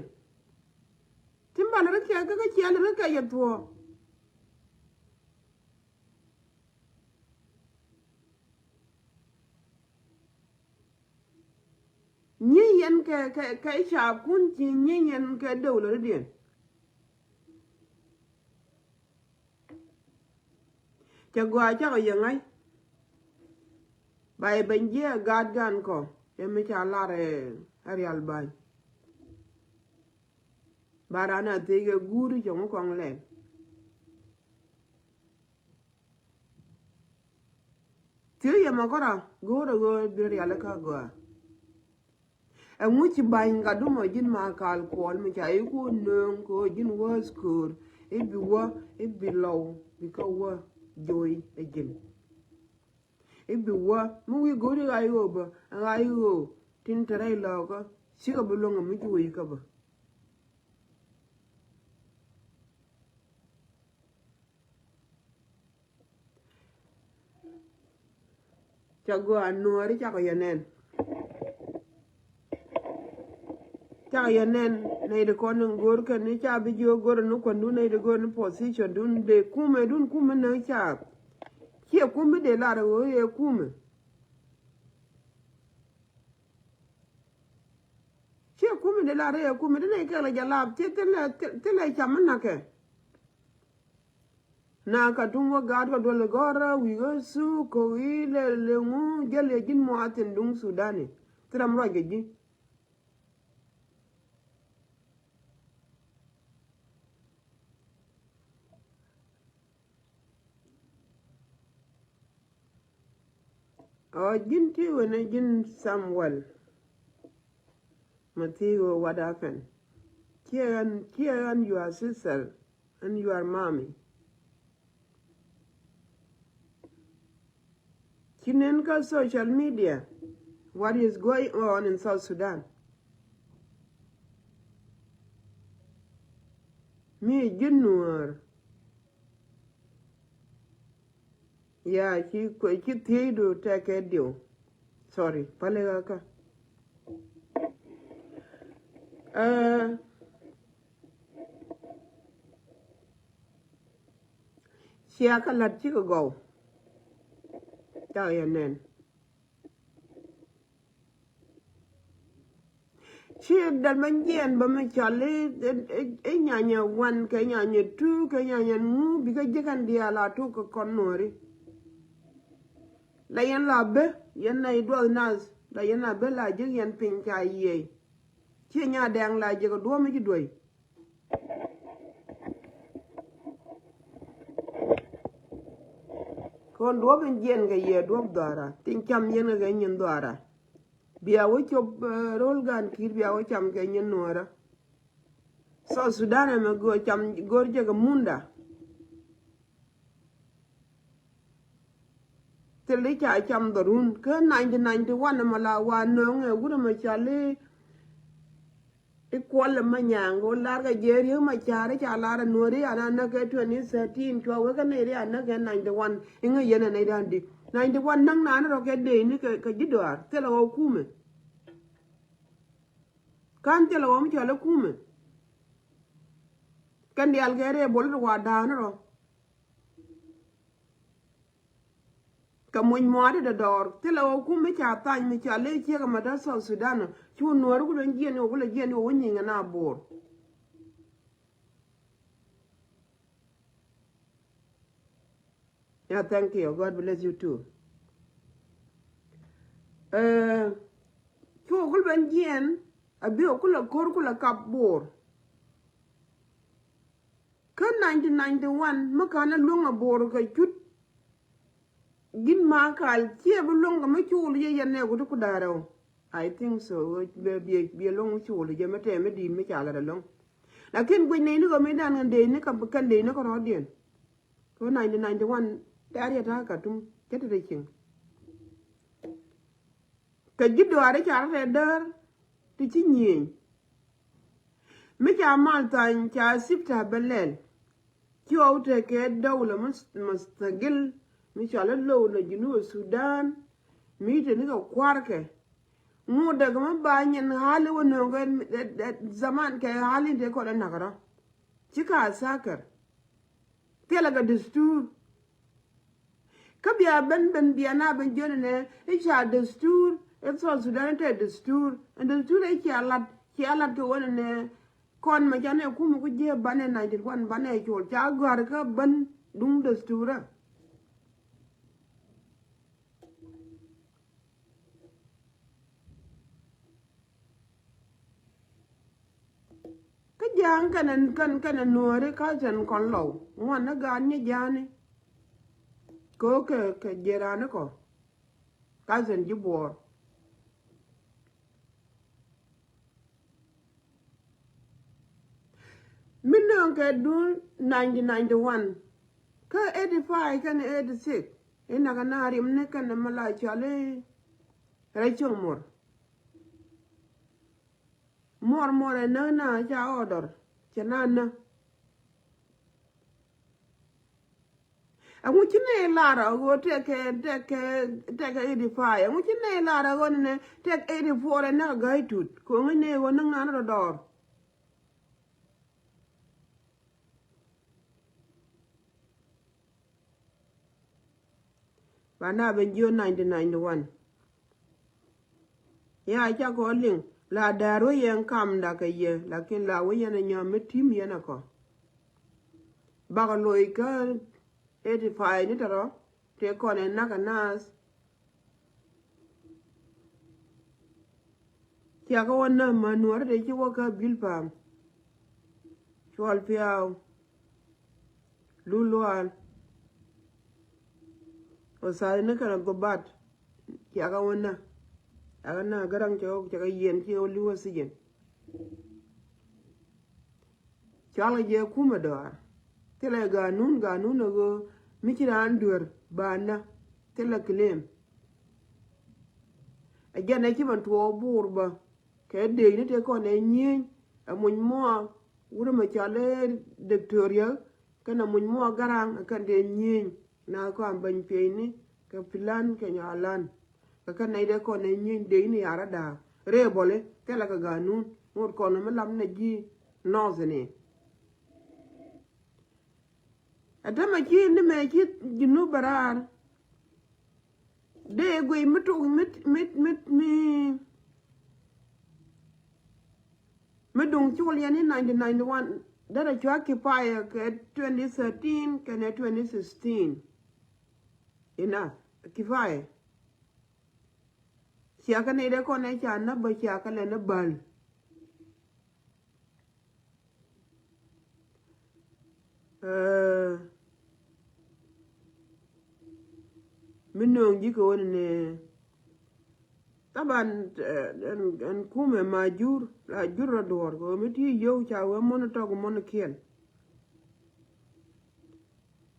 Tim ba lät kä kɛ kä cia lät kä kɛ yɛ thuɔ̱ɔ̱k. Nyi yɛn kɛ, kɛ, kɛ caapkun ci nyi yɛn kɛ döw lät diɛn. Cɛ gɔaa cakɔ yɛ ŋa̱c. Ba yɛ ben jiɛ gaat gan kɔ yɛ mi ca lar ɛ rial ba̱ny. Ba ran a thiec kɛ guuri cɔŋ kɔŋ lɛl. Thiec yɛ mɔ kɔra go̱o̱r a ɣöö bi rial kä gɔaa. Ɛŋu ci ba̱ny gat dumɔ ji̱n ma kal kuɔl mi ca i̱ ku nööŋ kɛ ɣöö ji̱n wä school i̱ bi wä i̱ bi lɔw bi kä wä joy ɛ ji̱n. I̱ bi wä mi wi̱i̱ go̱o̱ri ɣa̱c ɣöö bä ɣa̱c ɣöö tin te rɛy lɔɔkä cikɛ bi luäŋ ɛ mi ci wä i̱ kä bä. Ca gɔaa nuɔɔri cakɔ yɛ nɛn. Cakɔ yɛ nɛn nɛy ti kɔn in go̱o̱r kɛn ni ca bi jiök go̱o̱r ni kuändun nɛy ti go̱o̱r ni position dun dee kumɛ dun kumɛ näk ca. Ciɛ kumɛ dee lar ɣöö yɛ kumɛ. Ciɛ kumɛ dee lar yɛ kumɛ dee nɛy kɛl jɛ lap thilɛ, thilɛ cam mi näkɛ. Na ka tum wä gaat kɛ duɔl gɔ̱rä wi̱i̱ ɣä thuk ko̱k i̱ lɛ lɛ ŋu jäl yɛ ji̱n muaathin duŋ Sudani. Thil ram ruac kɛ ji̱. Ɔ ji̱n ti wen ɛ ji̱n Samuel. Mathigo, what happened? Kiɛ ɣän, kiɛ ɣän your sister and your mommy. Ci nɛn kä social media what is going on in South Sudan. Mi ji̱n nuäär. Ya ci, ci thiecdu tɛkɛ diw. Sorry, pale kä kä. Ɛ, cia kä la̱t cikɛ gɔw. Cakɛ yɛ nɛn. Ci dal ma jiɛn bä mi cɔl i̱, i̱, i̱, i̱ nyanyɛ wan kɛ nyanyɛ tu kɛ nyanyɛ ŋu bikɛ ji̱ kɛn diaal a tuk kɛ kɔn nuɔri. La yɛn la bä yɛn na i̱ duɔth nath la yɛn la bä la ji̱ yɛn piny ca yiëë. Ci nya dɛŋ la ji̱ kɛ duɔ̱ɔ̱p mi ci duɔ̱i. Kɔn duɔ̱p in jiɛn kɛ yɛ duɔ̱p dhɔra tin cam yɛn kɛ kɛ nyin dhɔra. Bia wä cop, eh, rol gan ki̱i̱t bia wä cam kɛ nyin nuɔra. South Sudan ɛmɛ go̱o̱r cam go̱o̱r jɛ kɛ munda. Thil i̱ ca cam dhɔrun kä nineteen ninety-one ɛmɛ la wa nöŋ ɛ wut ɛmɛ ca li i̱ kuɔl ɛmɛ nyaŋ kɛ wä lar kɛ jɛ riek ma ca ri ca lar ɛ nuɔri ana näk kɛ twenty thirteen cua wek kä nɛy ri anäk kɛ ninety-one. Iŋä yɛn ɛ nɛy ri andi ninety-one näk nani rɔ kɛ dee ni kɛ ji̱ dɔaar thil ɛ wä kumɛ. Kan thil ɛ wä mi ca li kumɛ. Kɛn diaal kɛ rɛɛ bol ri wa da̱a̱n rɔ. Kɛ muc mua̱a̱ri dɔdɔɔr thilɛ ɣöö kum mi ca thany mi ca lëë ciek ɛmɛ däl South Sudan. Cu nuɔ̱ɔ̱ri ku lɔ jiɛn i̱ wä ku lɔ jiɛn i̱ wä wä nyiŋ ɛn a bo̱o̱r. Yeah, thank you. God bless you too. Cu wä ku lɔ ben jiɛn a bi wä ku lɔ ko̱r ku lɔ kap bo̱o̱r. Kä nineteen ninety-one mi ka̱n a luäŋ a bo̱o̱r kɛ cut. Ji̱n ma kal ciɛ bi luäŋ kɛ mi cuul yɛ yɛn nɛ wut ku da̱rɛ wä. I think so. Biɛ, biɛ, biɛ luäŋ mi cuul jɛ mi tɛm mi di̱i̱t mi ca lät a luäŋ. Lakin guic nɛy ni kɛ mi dan kɛn dee ni kɛ, kɛn dee ni kɛ rɔ̱diɛn. Kä nineteen ninety-one tɛ̈r yɛ ta̱a̱ Khartoum cä te te cieŋ. Kɛ ji̱ dɔaari ca rɔ̱ rɛɛ däär ti ci nyiëëny. Mi ca mal thany ca sipta bɛ lɛl. Ci ɣɔw tekɛ dawla mus-, mustagil mi cɔal i̱ dawla Junub Sudan. Mi te ni kɛ kua̱rkɛ ŋut dee kɛ mi ba nyin hali wä nööŋ kɛ zaman kɛ hali te kɔn ɛ nakä rɔ. Ci ka sakar. Thilɛ kɛ dustur. Kä bia ben ben bia na ben jiön inɛ i̱ ca dustur i̱ South Sudan i̱ te dustur. Ɛn dustur i̱ cia lat cia lat kɛ wen inɛ kɔn mɛ canɛ kumɛ ku jiɛ banɛ nineteen one banɛ col ca gɔ̱a̱r kä ben duŋ dusturä. Kä ja̱a̱ŋ kɛnɛ kɛn kɛnɛ nuɔ̱ɔ̱ri cousin kɔn lɔw ŋuan ni gaat ni ja̱a̱ni. Kɛ ɣöö kɛ kɛ jiɛraani kɔ cousin ji̱ buɔɔr. Mi nööŋ kɛ duun nineteen ninety-one kä eighty-five kɛnɛ eighty-six. Inakɛ na rim ni kɛnɛ mi la cɔal i̱ rɛy cieŋ muɔr. Muɔr muɔr ɛ näk na ca order cɛ na näk. Ɛŋu ci nɛy lar a ɣöö tekɛ tekɛ tekɛ eighty-five ɛŋu ci nɛy lar a ɣöö nɛ tekɛ eighty-four ɛ näk a ga̱a̱c tut ko̱ŋi nɛy ɣöö näk nan rɔ dɔɔr. Ba na ben jiö nineteen ninety-one. Ya ca kɔ liŋ la da̱r wä yɛn kamda kɛ yɛ lakin la wä yɛn a nyɔm mi tim yɛn a kɔ. Bakɔ loc kä eighty-five ni tɔrɔ tëë kɔn ɛ nak a naath. Ciakä wä näk mä nuɔ̱ɔ̱ri dee ci wä kä bil pa̱a̱m. Cuɔl piaw. Lul luaal. Ɔ tha̱a̱ŋ ni kɛn a gobat. Ciakä wä näk. Ciakä näk gäraŋ cɛ wä cɛ kɛ yiɛn ci wä li̱w wä thi̱ji̱n. Cɔalkɛ jɛ kumɛ dɔaar. Thilɛ ganun, ganun ɛ ɣöö mi ci raan duer ba nä. Thilɛ claim. Ɛ jɛn ɛ ci ban tuɔɔk buur bä. Kɛ dee ni tëë kɔn ɛ nyieny ɛ muny muɔɔk wurɛ mɛ cɔal ɛ Diktoria. Kɛnɛ muny muɔɔk garaŋ ɛ kɛn dee nyieny. Na kɔn beny pieyni kɛ pilan kɛ nyɔalan. Kɛ kɛn nɛy dee kɔn ɛ nyieny dee ni yarä da̱a̱k rëë bɔli thilɛ kɛ ganun. Ŋot kɔn mi lam nɛ ji̱ nɔɔth ni. Ɛ tämɛ ci ni mɛ ci Junub bɛ raar. Dee guiy mi tok mi mi mi mi mi duŋ col yɛn ni nineteen ninety-one. Derɛ cua kipaya kɛ twenty thirteen kɛnɛ twenty sixteen. Ina kipaya. Cia kä nɛy dee kɔn ɛ ca näp bä cia kä lɛ ni bäl. Ɛ, mi nööŋ ji̱ kɛ ɣöö ni nɛ. Taban, ɛ, ɛn, ɛn kumɛ ma jur la jur rɔ duɔ̱ɔ̱r kɛ ɣöö mi ti yio̱w ca wee mɔn tɔk mɔn kiɛn.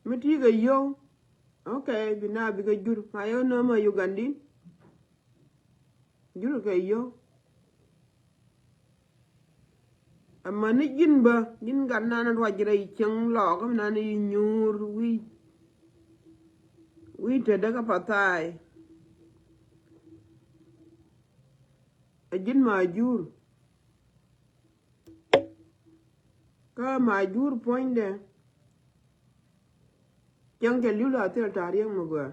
Mi ti kɛ yio̱w. Ok, bi na bikɛ jur ma yɛ nöömɛ Ugandin. Jur kɛ yio̱w. Amäni ji̱n bä ji̱n gat nan ruac rɛy cieŋ lɔɔk mi nan i̱ nyuur wi̱i̱. Wi̱i̱ tetdä kä pathai. Ɛ ji̱n ma jur. Kä ma jur puɔ̱nydɛ. Cäŋ cɛ li̱w la thil ta̱a̱ riɛk mi gɔaa.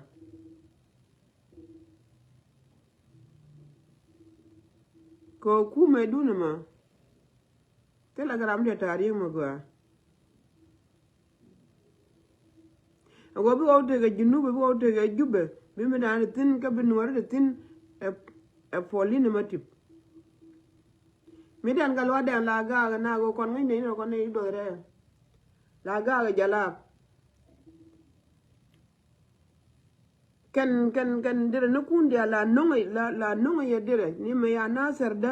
Kɛ kumɛ dun ɛmɔ. Thilɛ kɛ ram diɛ ta̱a̱ riɛk mi gɔaa. Ɛ wä bi wä tekɛ Junub bi wä tekɛ Jubɛ bi mi da̱a̱n thi̱n kä bi nuɔ̱ɔ̱ri ti thi̱n. Ɛ, ɛ puɔl li̱n ɛmɔ tip. Mi dɛn kɛ lua̱t dɛn la gaak ɛ nak ɣöö kɔn ŋäcnɛ in rɔ kɔn ni duɔth rɛɛ. La gaak ɛ jalaap. Kɛn kɛn kɛn dirɛ ni kun diaal la no̱ŋ la la no̱ŋ yɛ dirɛ ni mɛ ya Nasir dä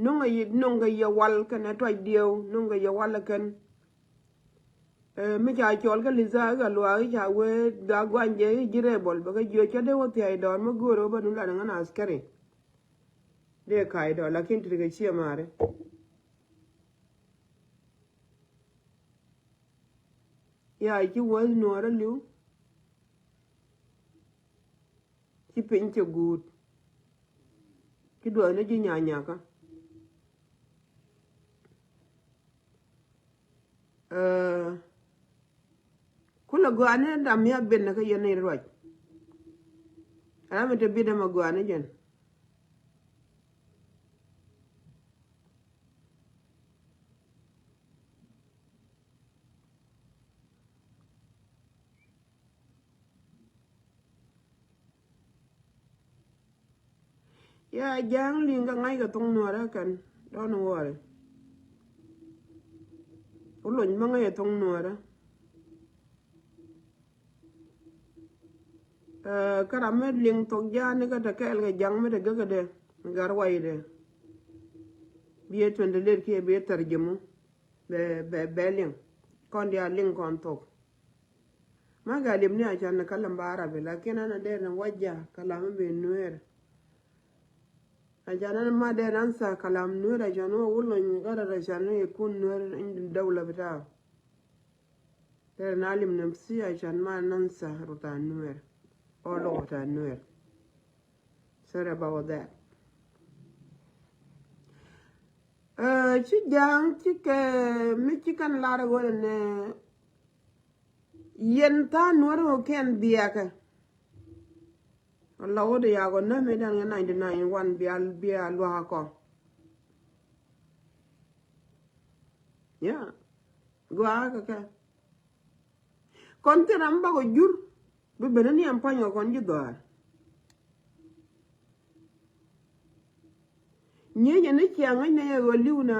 no̱ŋ yɛ no̱ŋ kɛ yɛ wal kɛn ɛ tuac diɛw no̱ŋ kɛ yɛ wal kɛn. Ɛ mi ca cɔl kä Liza i̱ ɣä luaak i̱ ca wee ga guany jɛ i̱ ji̱ rɛbɔl bɛ kä jiö cä dee wä thia̱c dɔɔr mi göörä wä bä nun lat ɛ ŋän askari. Dee ka̱c dɔɔr lakin ti ti kɛ ciɛ maari. Ya ci wäth nuɔɔrä li̱w. Ci piny cɛ guut. Ci duɔth ni ji̱ nyanyakä. Ɛ, kulɛ gɔaa ni dam mi a ben kä yɛn ni ruac. Ram mi te bi dam a gɔaa ni jɛn. Ya ja̱a̱ŋ li̱ŋ kɛ ŋa̱c kɛ thoŋ nuɔ̱ɔ̱rä kɛn, don't worry. Wä lony bä ŋa̱c kɛ thoŋ nuɔ̱ɔ̱rä. Ɛ, kä ram mi liŋ thok ja̱a̱n ni kä te kɛɛl kɛ ja̱ŋ mi te gäkädɛ mi gat ruacdɛ. Bi ɛ tuɛn te lɛt kiɛ bi ɛ thär ji̱mu. Bɛ, bɛ, bɛ liŋ. Kɔn diaal liŋ kɔn thok. Ma ga li̱m ni a can ni kalam ba Arabi, lakin ana dee ni waja kalam bi Nuer. A can ana ma dee ni ansa kalam Nuer a can wa wulony gara a can ni kun Nuer in dawla bita. Dee ni alim nafsi a can ma nansa ruta Nuer. Olo ruta Nuer. Sorry about that. Ɛ, ci ja̱a̱ŋ ci kɛ mi ci kɛn lar ɛ ɣöö nɛ yɛn tha̱a̱ŋ nuɔ̱ɔ̱ri ɣöö kɛn biɛɛkɛ. Ala ɣöö dee yakɔ nämi dan kɛ ninety nine one bia, bia lua̱a̱kɔ. Ya. Gɔaa kɛ kɛ. Kɔn thil ram bakɔ jur bi ben ni ɛn pua̱ny kɛ kɔn ji̱ dhɔaar. Nyiecɛ ni ciaŋ ŋäcnɛ yɛ ɣöö li̱w na.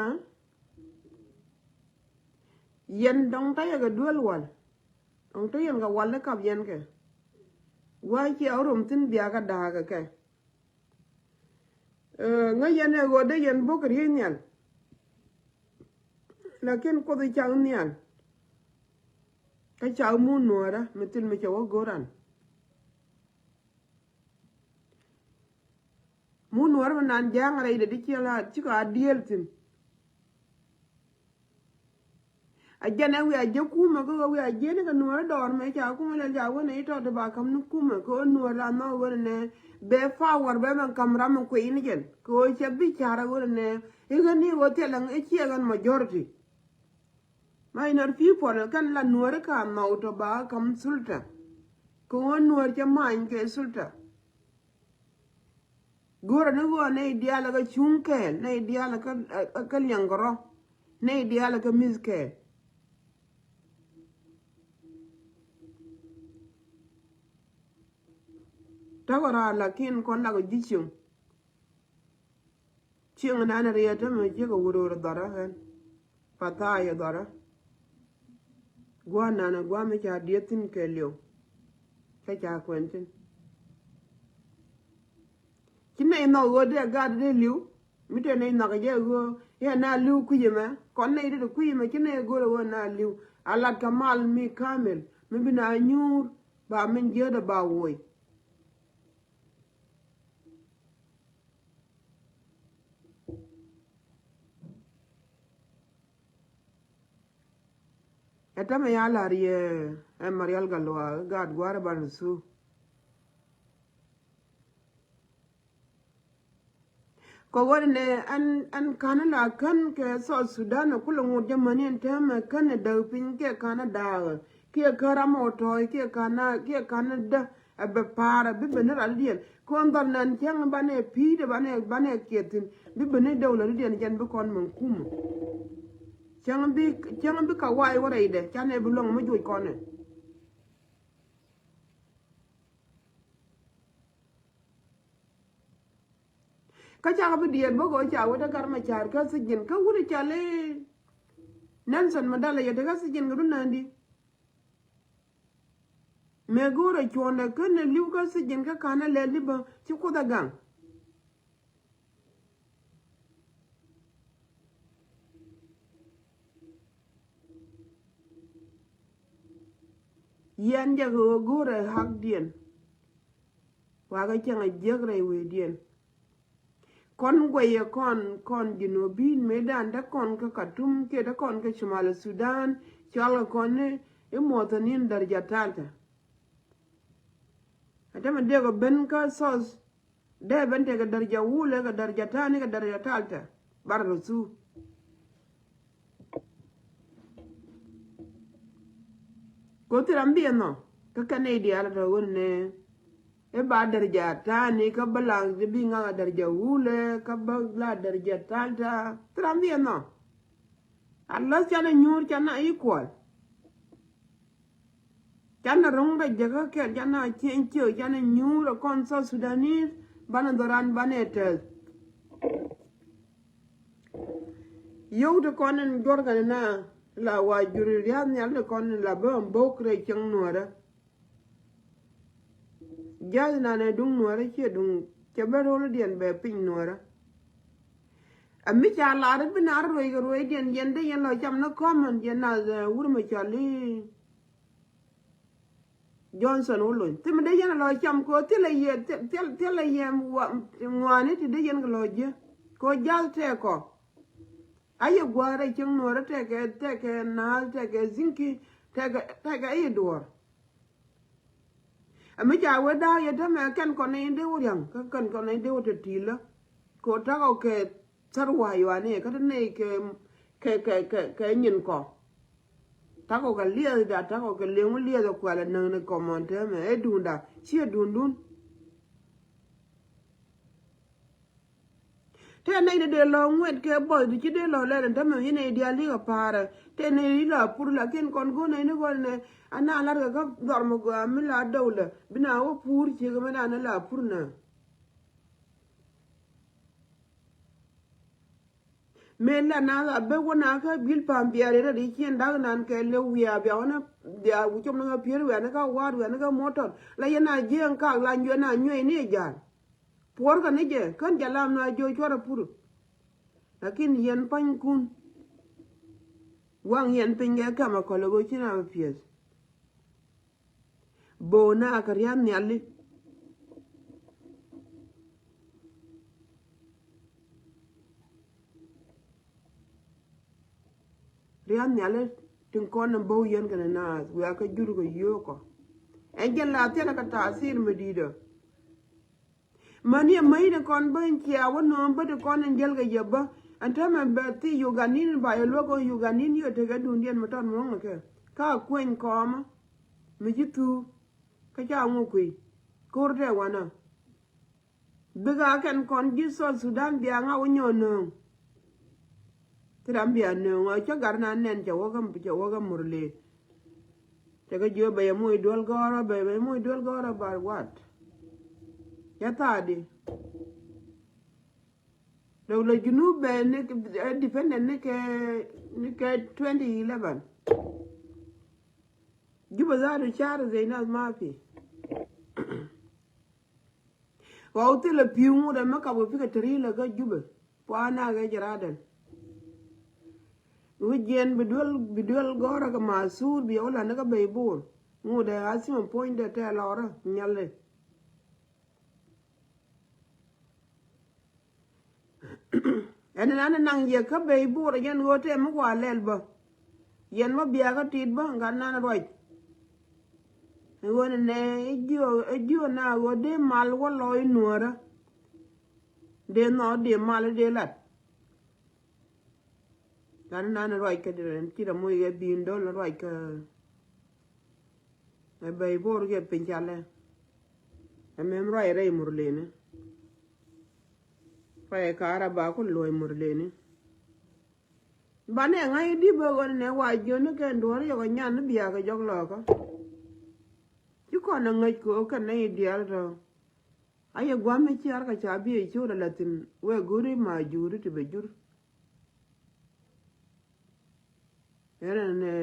Yɛn dɔ̱ŋ ta̱yɛ kɛ duel wal. Dɔ̱ŋ ta̱yɛ kɛ wal i̱ kap yɛn kɛ. Gua̱a̱c ciɛ ɣä rom thi̱n bia kɛ da̱a̱k kɛ kɛ. Ɛ, ŋäc yɛn ɛ ɣöö dee yɛn bok kɛ riey nhial. Lakin Kuoth i̱ cak nhial. Kä cak mun nuɔ̱ɔ̱rä mi thil mi cɛ wä go̱ran. Mun nuɔ̱ɔ̱rä mi nan ja̱a̱ŋ rɛydɛ di ciɛ la cikɛ a dieel thi̱n. Ɛ jɛn ɛ wiaa jiäk kumɛ kä ɣöö wiaa jiäk ni kɛ nuɔ̱ɔ̱ri dɔɔr mɛ ca kumɛ lɛl ca wen ɛ itɔt ti ba ka̱m ni kumɛ kɛ ɣöö nuɔ̱ɔ̱r la nhɔk wen ɛnɛ bɛ power bɛ ben ka̱m ram mi kuiy ni jɛn kɛ ɣöö cɛ bi ca̱r ɛ wen ɛnɛ i̱ ɣän ni ɣöö thilɛ i̱ ciɛ ɣän majority. Ma inɔt people kɛn la nuɔ̱ɔ̱ri ka nhɔk tɔ ba ka̱m sulta kɛ ɣöö nuɔ̱ɔ̱r cɛ many kɛ sulta. Go̱rɛ ni ɣöö nɛy diaal kä cuŋ kɛɛl, nɛy diaal kä, kä liɛŋ kɛ rɔ, nɛy diaal kä mi̱th kɛɛl. Takɔ raar lakin kɔn lakɔ ji̱ cieŋ. Cieŋ nan riet tämɛ jiäk a wuror dhɔrä ɣän. Pathaayɛ dhɔrä. Gua̱a̱r nan a gua̱a̱r mi ca dieth thi̱n kɛɛliw. Kä ca kuɛn thi̱n. Ci nɛy nhɔk ɣöö dee gat dee li̱w. Mi te nɛy nhɔk jɛ ɣöö yɛ na li̱w kui̱c ɛmɛ. Kɔn nɛy ti ti kui̱c ɛmɛ ci nɛy go̱o̱r ɣöö na li̱w. A lat kɛ mal mi kamil mi bi na nyuur ba min jiäätdɛ ba woc. Ɛ tämɛ ya la̱r yɛ ɛ Marial Gatluak gaat gua̱a̱r ɛ ban thu. Kɛ ɣöö nɛ ɛn, ɛn ka̱n la kän kɛ South Sudan ɛ kulɛ ŋot jɛ mäni ɛn täämɛ kän ɛ däk piny kiɛ ka̱n ɛ da̱a̱k kiɛ kän ram ɔ tɔ̱ɔ̱c kiɛ ka̱n a, kiɛ ka̱n ɛ däk. Ɛ bɛ pa̱a̱r ɛ bi ben ni ralidiɛn kɔn dhɔl nɛn cäŋ banɛ pi̱i̱t ɛ banɛ, banɛ kiɛth thi̱n bi ben ni däw lalidiɛn jɛn bi kɔn mɛn kumä. Cäŋ bi, cäŋ bi ka wa̱a̱ i̱ wä rɛydɛ canɛ bi luäŋ mi juɔc kɔnɛ. Kä cakɛ bi diɛɛr bä kɛ ɣöö ca wä te Gat Macar kä sijin kä wut i̱ cɔal i̱ Nelson Mandela yɛ te kä sijin kɛ run näändi. Mëë go̱o̱rɛ cuɔ̱ɔ̱ndɛ kä nɛ li̱w kä sijin kä ka̱n ɛ lɛl i̱ bä ci Kuoth ɛ gaŋ. Yɛn jɛ kɛ ɣöö go̱o̱rɛ hakdiɛn. Wakä cäŋ a jiäk rɛy wecdiɛn. Kɔn guɛyɛ kɔn, kɔn Junubin mëëdan te kɔn kä Katum kiɛ te kɔn kä Cumal Sudan cɔalkɛ kɔn i̱, i̱ muɔthɔnin daraja talta. A tämɛ dee kɛ ben kä South dee ben tekɛ daraja wulɛ kɛ daraja tani kɛ daraja talta. Bar rɔ thu. Ko thil ram bi ɛnɔ kä kɛn nɛy diaal tɔ ɣöö nɛ i̱ ba daraja tani kä bä la bi ŋa̱k a daraja wulɛ kä bä la daraja talta. Thil ram bi ɛnɔ. Unless canɛ nyuur canɛ equal. Canɛ ro̱ŋ rɛc jäkä kɛl canɛ cieŋ ciök canɛ nyuur ɛ kɔn South Sudanese banɛ dhɔran banɛ tɛth. Yio̱w ti kɔn in juɔrkɛ ni na la wa juri ria̱a̱th nhial ti kɔn in la bä mbok rɛy cieŋ nuɔrä. Ja̱th nanɛ duŋ nuɔrä ciɛ duŋ cɛ ben ro̱l diɛn bɛ piny nuɔrä. Ɛ mi ca lar i̱ bi na ruec kɛ ruecdiɛn yɛn dee yɛn lɔ cam ni kɔmɛn yɛn na wur mi cɔl i̱ Johnson wä lony thimɛ dee yɛn lɔ cam kɛ thilɛ yɛ thilɛ yɛ ŋuani ti dee yɛn kɛ lɔ jiɛ kɛ ja̱th tɛɛkɔ. A yɛ gua̱a̱r ɛ cieŋ nuɔrä tɛɛkɛ tɛɛkɛ naath tɛɛkɛ zinki tɛɛkɛ tɛɛkɛ a yɛ duɔ̱ɔ̱r. Ɛ mi ca wee da̱a̱k yɛ tämɛ kɛn kɔn ni in dee wä ria̱ŋ kä kɛn kɔn ni in dee wä te ti̱i̱lä. Kɛ wä ta̱kɔ kɛ thär wa̱a̱ yuani kä te nɛy kɛ kɛ kɛ kɛ kɛ nyin kɔ. Ta̱kɔ kɛ liɛth da ta̱kɔ kɛ leŋ wä liɛth ɛ kuɛl ɛ näk ni kɔmɔn tämɛ ɛ duŋda ciɛ duŋdun. Tëë nɛy ni dee lɔ ŋuɛt kɛ bɔth di ci dee lɔ lɛl in tämɛ yin nɛy diaal di kɛ pa̱a̱rä. Tëë nɛy di la pur lakin kɔn go̱o̱r nɛy ni gɔl nɛ ana la̱t kɛ kä dhɔr mi gɔaa mi la dɔwlä bi na wä pur ciek mi na ni la pur na. Mëë la na la ben wä na kä bil pa̱a̱m biaar in rɛy di cien dak nan kɛ lëw wiaa bia wä ni bia wä com ni kä pier wiaa ni kä wa̱a̱t wiaa ni kä motor la yɛn a jiɛɛŋ kak la nyuɛ na nyuɛ ni jal. Puɔ̱rkɛ ni jɛ kän jɛ lam na jiö cuarɛ pur. Lakin yɛn panykun waŋ yɛn piny kɛ kɛmɛ kɔlɛ ɣöö ci na bɛ piɛth. Bo̱o̱ na kɛ ria̱th nhiali. Ria̱th nhiali Tin kɔn ni bo̱o̱k yɛn kɛnɛ naath wiaa kä jur kɛ yio̱o̱kɔ. Ɛn jɛn la thiɛn kɛ ta̱a̱ thir mi di̱i̱dä. Mäni ɛ mäni kɔn bä in cia wä nööm bä ti kɔn in diɛl kɛ yɛ bä. Ɛn täämɛ bɛ thi Ugandin in ba yɛ luäk kɔn Ugandin yɛ tekɛ duundiɛn mi tɔt muɔ̱ŋ kɛ. Ka kueny kɔmä mi ci thuuk. Kä ca ŋu kui̱ ko̱r tɛ wanä. Bika kɛn kɔn ji̱ South Sudan bia ŋa wä nyɔ nööŋ. Ti ram bia nööŋ ɔ cä gat na nɛn cɛ wä kä cɛ wä kä Murle. Cɛ kä jiö bɛ yɛ moc duel gɔrä bɛ bɛ moc duel gɔrä ba wat. Cɛ thaadi. Dɔk lɔ Junub bɛ ni ɛ dependent ni kɛ ni kɛ twenty eleven. Juba zatu car zey nath mafi. Wa u thilɛ pi̱u ŋut ɛmɛ kap kɛ pikɛ teri lɛ kä Jubɛ. Puana kɛ jɛ radan. Wi̱c jiɛn bi duel bi duel gɔrä kɛ ma sur bi yɛ wä lan kä bey bor. Ŋut ɛ a thimɛ puɔ̱nydɛ tɛ lɔrä nyalɛ. Ɛn nan naŋ yɛ kä bey bor yɛn ɣöö tɛm mi wa lɛl bä. Yɛn ma bia kä tit bä gat nan ruac. Ɣöö nɛ jiö jiö na ɣöö dee mal wä lɔc nuɔrä. Dee nhɔk dee mal dee lat. Gat nan ruac kä dee ci da moc yɛ bi̱i̱n dol ruac kä. Ɛ bey bor kɛ piny calɛ. Ɛ mɛm ruac rɛy Murleni. Ruac ɛ ka̱a̱r a ba ku luɔ̱c Murleni. Banɛ ŋa̱c di bä ɣöö nɛ wa jiön ni kɛn duɔ̱ɔ̱r yɔk ɛ nyan ni biakä jɔk lɔkä. Ci kɔn ɛ ŋäc kɛ ɣöö kɛn nɛy diaal tɔ. A yɛ gua̱a̱m mi ciaar kɛ ca bi ɛ ciöt ɛ la̱thi̱n wee go̱ri ma juri ti bɛ jur. Ɛn ɛn ɛ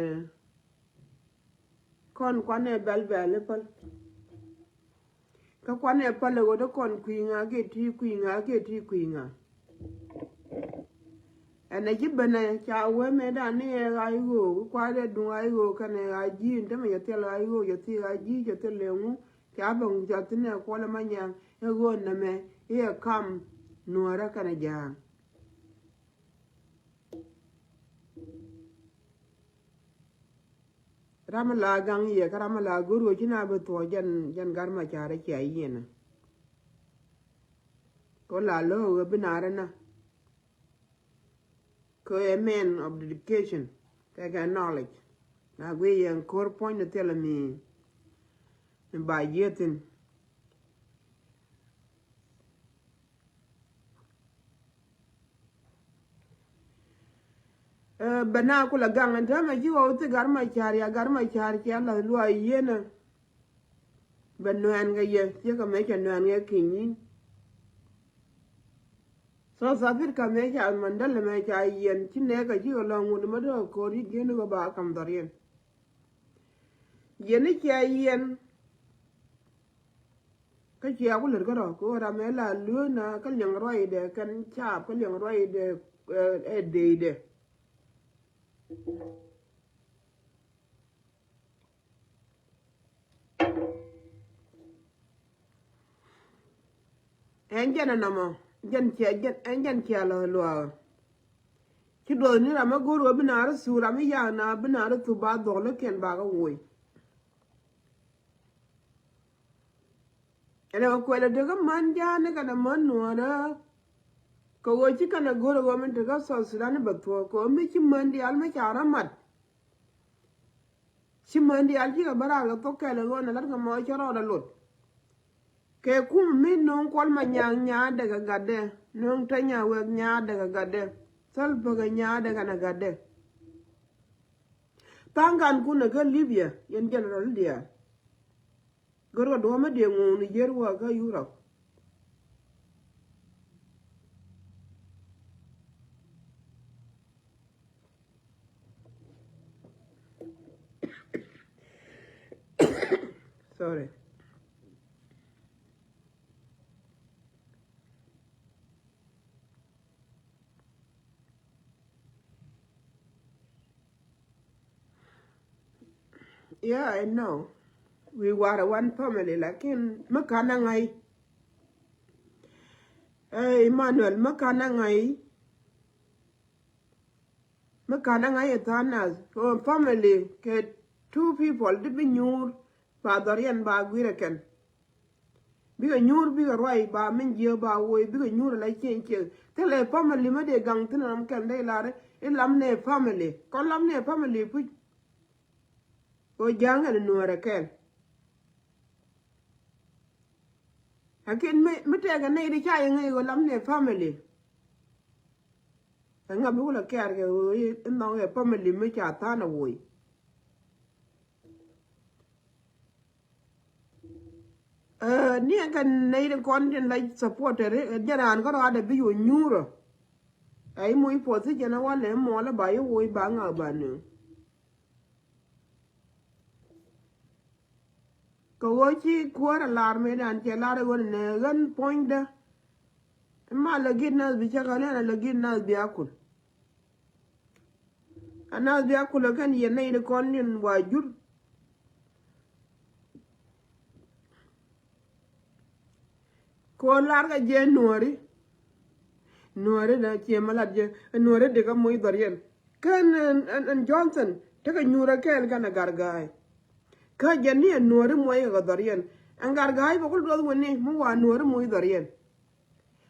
kɔn kuanɛ bɛl bɛl i̱ päl. Kä kuanɛ päl ɛ ɣöö dee kɔn kui̱ ŋa kiɛ ti kui̱ ŋa kiɛ ti kui̱ ŋa. Ɛn ɛ ji̱ benɛ ca wee mëëdan ni ɛ ɣa̱c ɣöö kua̱r dee duŋ ɣa̱c ɣöö kɛnɛ ɣa̱c ji̱ in tämɛ cɛ thil ɣa̱c ɣöö cɛ thil ɣa̱c ji̱ cɛ thil lëŋu. Ca bɛ ŋu ca thi̱n ɛ kuɔlɛ ma nyaŋ ɛ ɣöö nɛmɛ i̱ ɛ kam nuɔ̱ɔ̱rä kɛnɛ ja̱a̱ŋ. Ram la gaŋ yɛ kä ram la go̱r ɣöö ci na bi thuɔ̱ɔ̱c jɛn jɛn gat ma carɛ cia yiënä. Kɛ la lo̱o̱k ɣöö bi naarä na. Kɛ a man of dedication kɛ kɛ knowledge. Na guiy yɛn ko̱r puɔ̱ny ni thilɛ mi mi ba yiëthin. Ɛ bɛ na kulɛ gaŋ ɛn täämɛ ci ɣɔw thi gat ma ca̱r ya gat ma ca̱r cia la̱th luaac yieenä. Bɛ nuɛɛn kɛ yɛ ciekɛ mɛ cɛ nuɛɛn kɛ kinyin. South Africa mɛ ca mandalɛ mɛ ca yiɛn ci nɛɛkɛ cikɛ lɔŋ wut mɛ dɔ̱ ko̱r yi gi̱n kɛ ba kam dhɔriɛn. Yiɛn i̱ cia yiɛn. Kä cia ku lät kärɔ̱ kɛ ɣöö ram ɛ la lueena kä liɛŋ ruacdɛ kɛn caap kä liɛŋ ruacdɛ ɛ deydɛ. Ɛn jɛn ɛnɔmɔ jɛn cia jɛn ɛn jɛn cia lɔ luaak. Ci duɔth ni ram ɛ go̱o̱r ɣöö bi naar thup ram i̱ yak na bi naar thup ba dhuɔk lä kiɛn bakä woc. Ɛn ɛ kɛ kuɛl ɛ tekä män ja̱a̱n ni kɛnɛ män nuɔ̱ɔ̱rä. Kɛ ɣöö ci kɛnɛ go̱o̱r ɛ ɣöö min tekä South Sudan ni bɛ thuɔ̱k kɛ ɣöö mi ci män diaal mi ca rɔ mat. Ci män diaal cikɛ bä raar kɛ thok kɛl ɛ ɣöö nɛ la̱t kɛ mɔ cä rɔɔdɛ lot. Kɛ kum mi no̱o̱ŋ kuɔl ma nyaŋ nyaadɛ kɛ gatdɛ no̱o̱ŋ te nya wek nyaadɛ kɛ gatdɛ. Thäl päkɛ nyaadɛ kɛnɛ gatdɛ. Tha̱a̱ŋ kankun ɛ kä Libya yɛn general diaal. Gör kɛ duɔ̱ɔ̱mä diɛ ŋuuni yier wä kä Europe. Sorry. Yeah, I know. We were one family, lakin mi kan a ŋa̱i. Eh, Emmanuel, mi kan a ŋa̱i. Kä ka̱n ɛ ŋa̱c ɛ tha̱a̱ŋ nath kɛ family kɛ two people di bi nyuur ba dhɔriɛn ba guir ɛ kɛn. Bikɛ nyuur bikɛ ruac ba min jiääk ba woc bikɛ nyuur ala cieŋ cieŋ. Thilɛ family mi dee gaŋ thin ram kɛn dee lar i̱ lam nɛ family kɔn lam nɛ family puc. Kɛ ɣöö ja̱a̱ŋ ɛn nuäärä kɛl. Lakin mi, mi tɛkɛ nɛy di ca yɛ ŋäc ɣöö lam ni family. Ɛŋa bi kulɛ kɛɛr kɛ ɣöö i̱ nhɔk ɛ family mi ca tha̱a̱n ɛ woc. Ɛ, ni ɛn kɛ nɛy di kɔn tin la supporter, ɛ, jɛn raan kärɔadɛ bi yɛ nyuurä. Ɛ i̱ moc position ɛ walɛ i̱ mɔɔlä ba i̱ woc ba ŋa ba nööŋ. Kɛ ɣöö ci kuäär a lar mëëdan cɛ lar ɛ ɣöö nɛ ɣän puɔ̱nydä. Ma lɛ git nath bi cä kɛ lɛn a lɛ git nath bi akul. A nath bi akul ɛ kɛn yɛn nɛy ni kɔn nin wa jur. Kɛ ɣöö lar kɛ jɛ nuɔ̱ɔ̱ri. Nuɔ̱ɔ̱ri na ciɛ ma lat jɛ nuɔ̱ɔ̱ri dikɛ moc dhɔriɛn. Kä ɛn, ɛn, ɛn Johnson tekɛ nyuurä kɛɛl kɛn ɛ Garga̱a̱y. Kä jɛn ni ɛ nuɔ̱ɔ̱ri muɔc kɛ dhɔriɛn. Ɛn Garga̱a̱y bɛ kul duɔth wä ni mi wa nuɔ̱ɔ̱ri muɔc dhɔriɛn.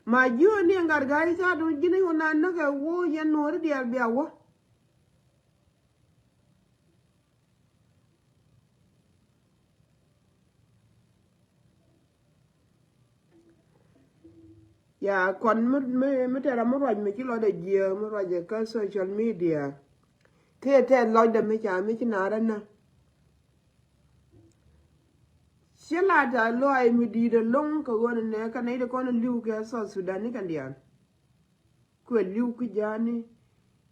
Ma jiö ni ɛn Garga̱a̱y ca dun ji̱n i̱ wä na näk ɛ wä yɛn nuɔ̱ɔ̱ri diaal bia wä. Ya kɔn mi, mi, mi tɛra mi ruac mi ci lɔcdɛ jiɛ mi ruac kä social media. Kɛ tɛth lɔcdɛ mi ca mi ci naarä nä. Ci lat a lɔac mi di̱i̱t ɛlɔ̱ŋ kɛ ɣöö nɛ kɛ nɛy ti kɔn li̱w kɛ South Sudan ni kɛn diaal. Kuɛ li̱w kui̱ ja̱a̱ni.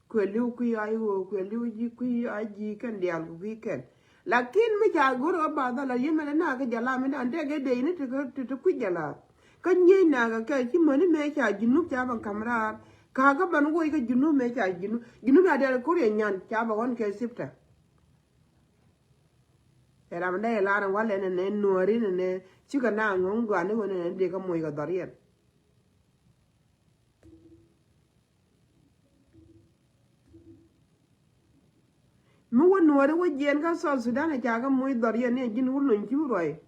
Kuɛ li̱w kui̱ a i̱ ɣöö kuɛ li̱w ji̱ kui̱ a ji̱ kɛn diaal ku kui̱ kɛn. Lakin mi ca go̱r ɣä ba dhal a yemɛn ɛ nakä jala mi dan tɛk ɛ dee ni ti ti kui̱ jala. Kä nyiey nakä kɛ ci mäni mëë ca Junub ca ban ka̱m raar. Kakä ban woc kä Junub mëë ca Junub Junub a diaal ko̱r yɛ nyan ca ba ɣɔn kɛ sipta. Ɛ ram dee lar ɛn walɛ nɛnɛ nuɔ̱ɔ̱ri nɛnɛ cikɛ na ŋɔ̱ŋ gɔaa ni ɣöö nɛnɛ dee kä moc kɛ dhɔriɛn. Mi wä nuɔ̱ɔ̱ri wä jiɛn kä South Sudan ɛ ca kä moc dhɔriɛn ni ɛ ji̱n wä lony ci wä ruac.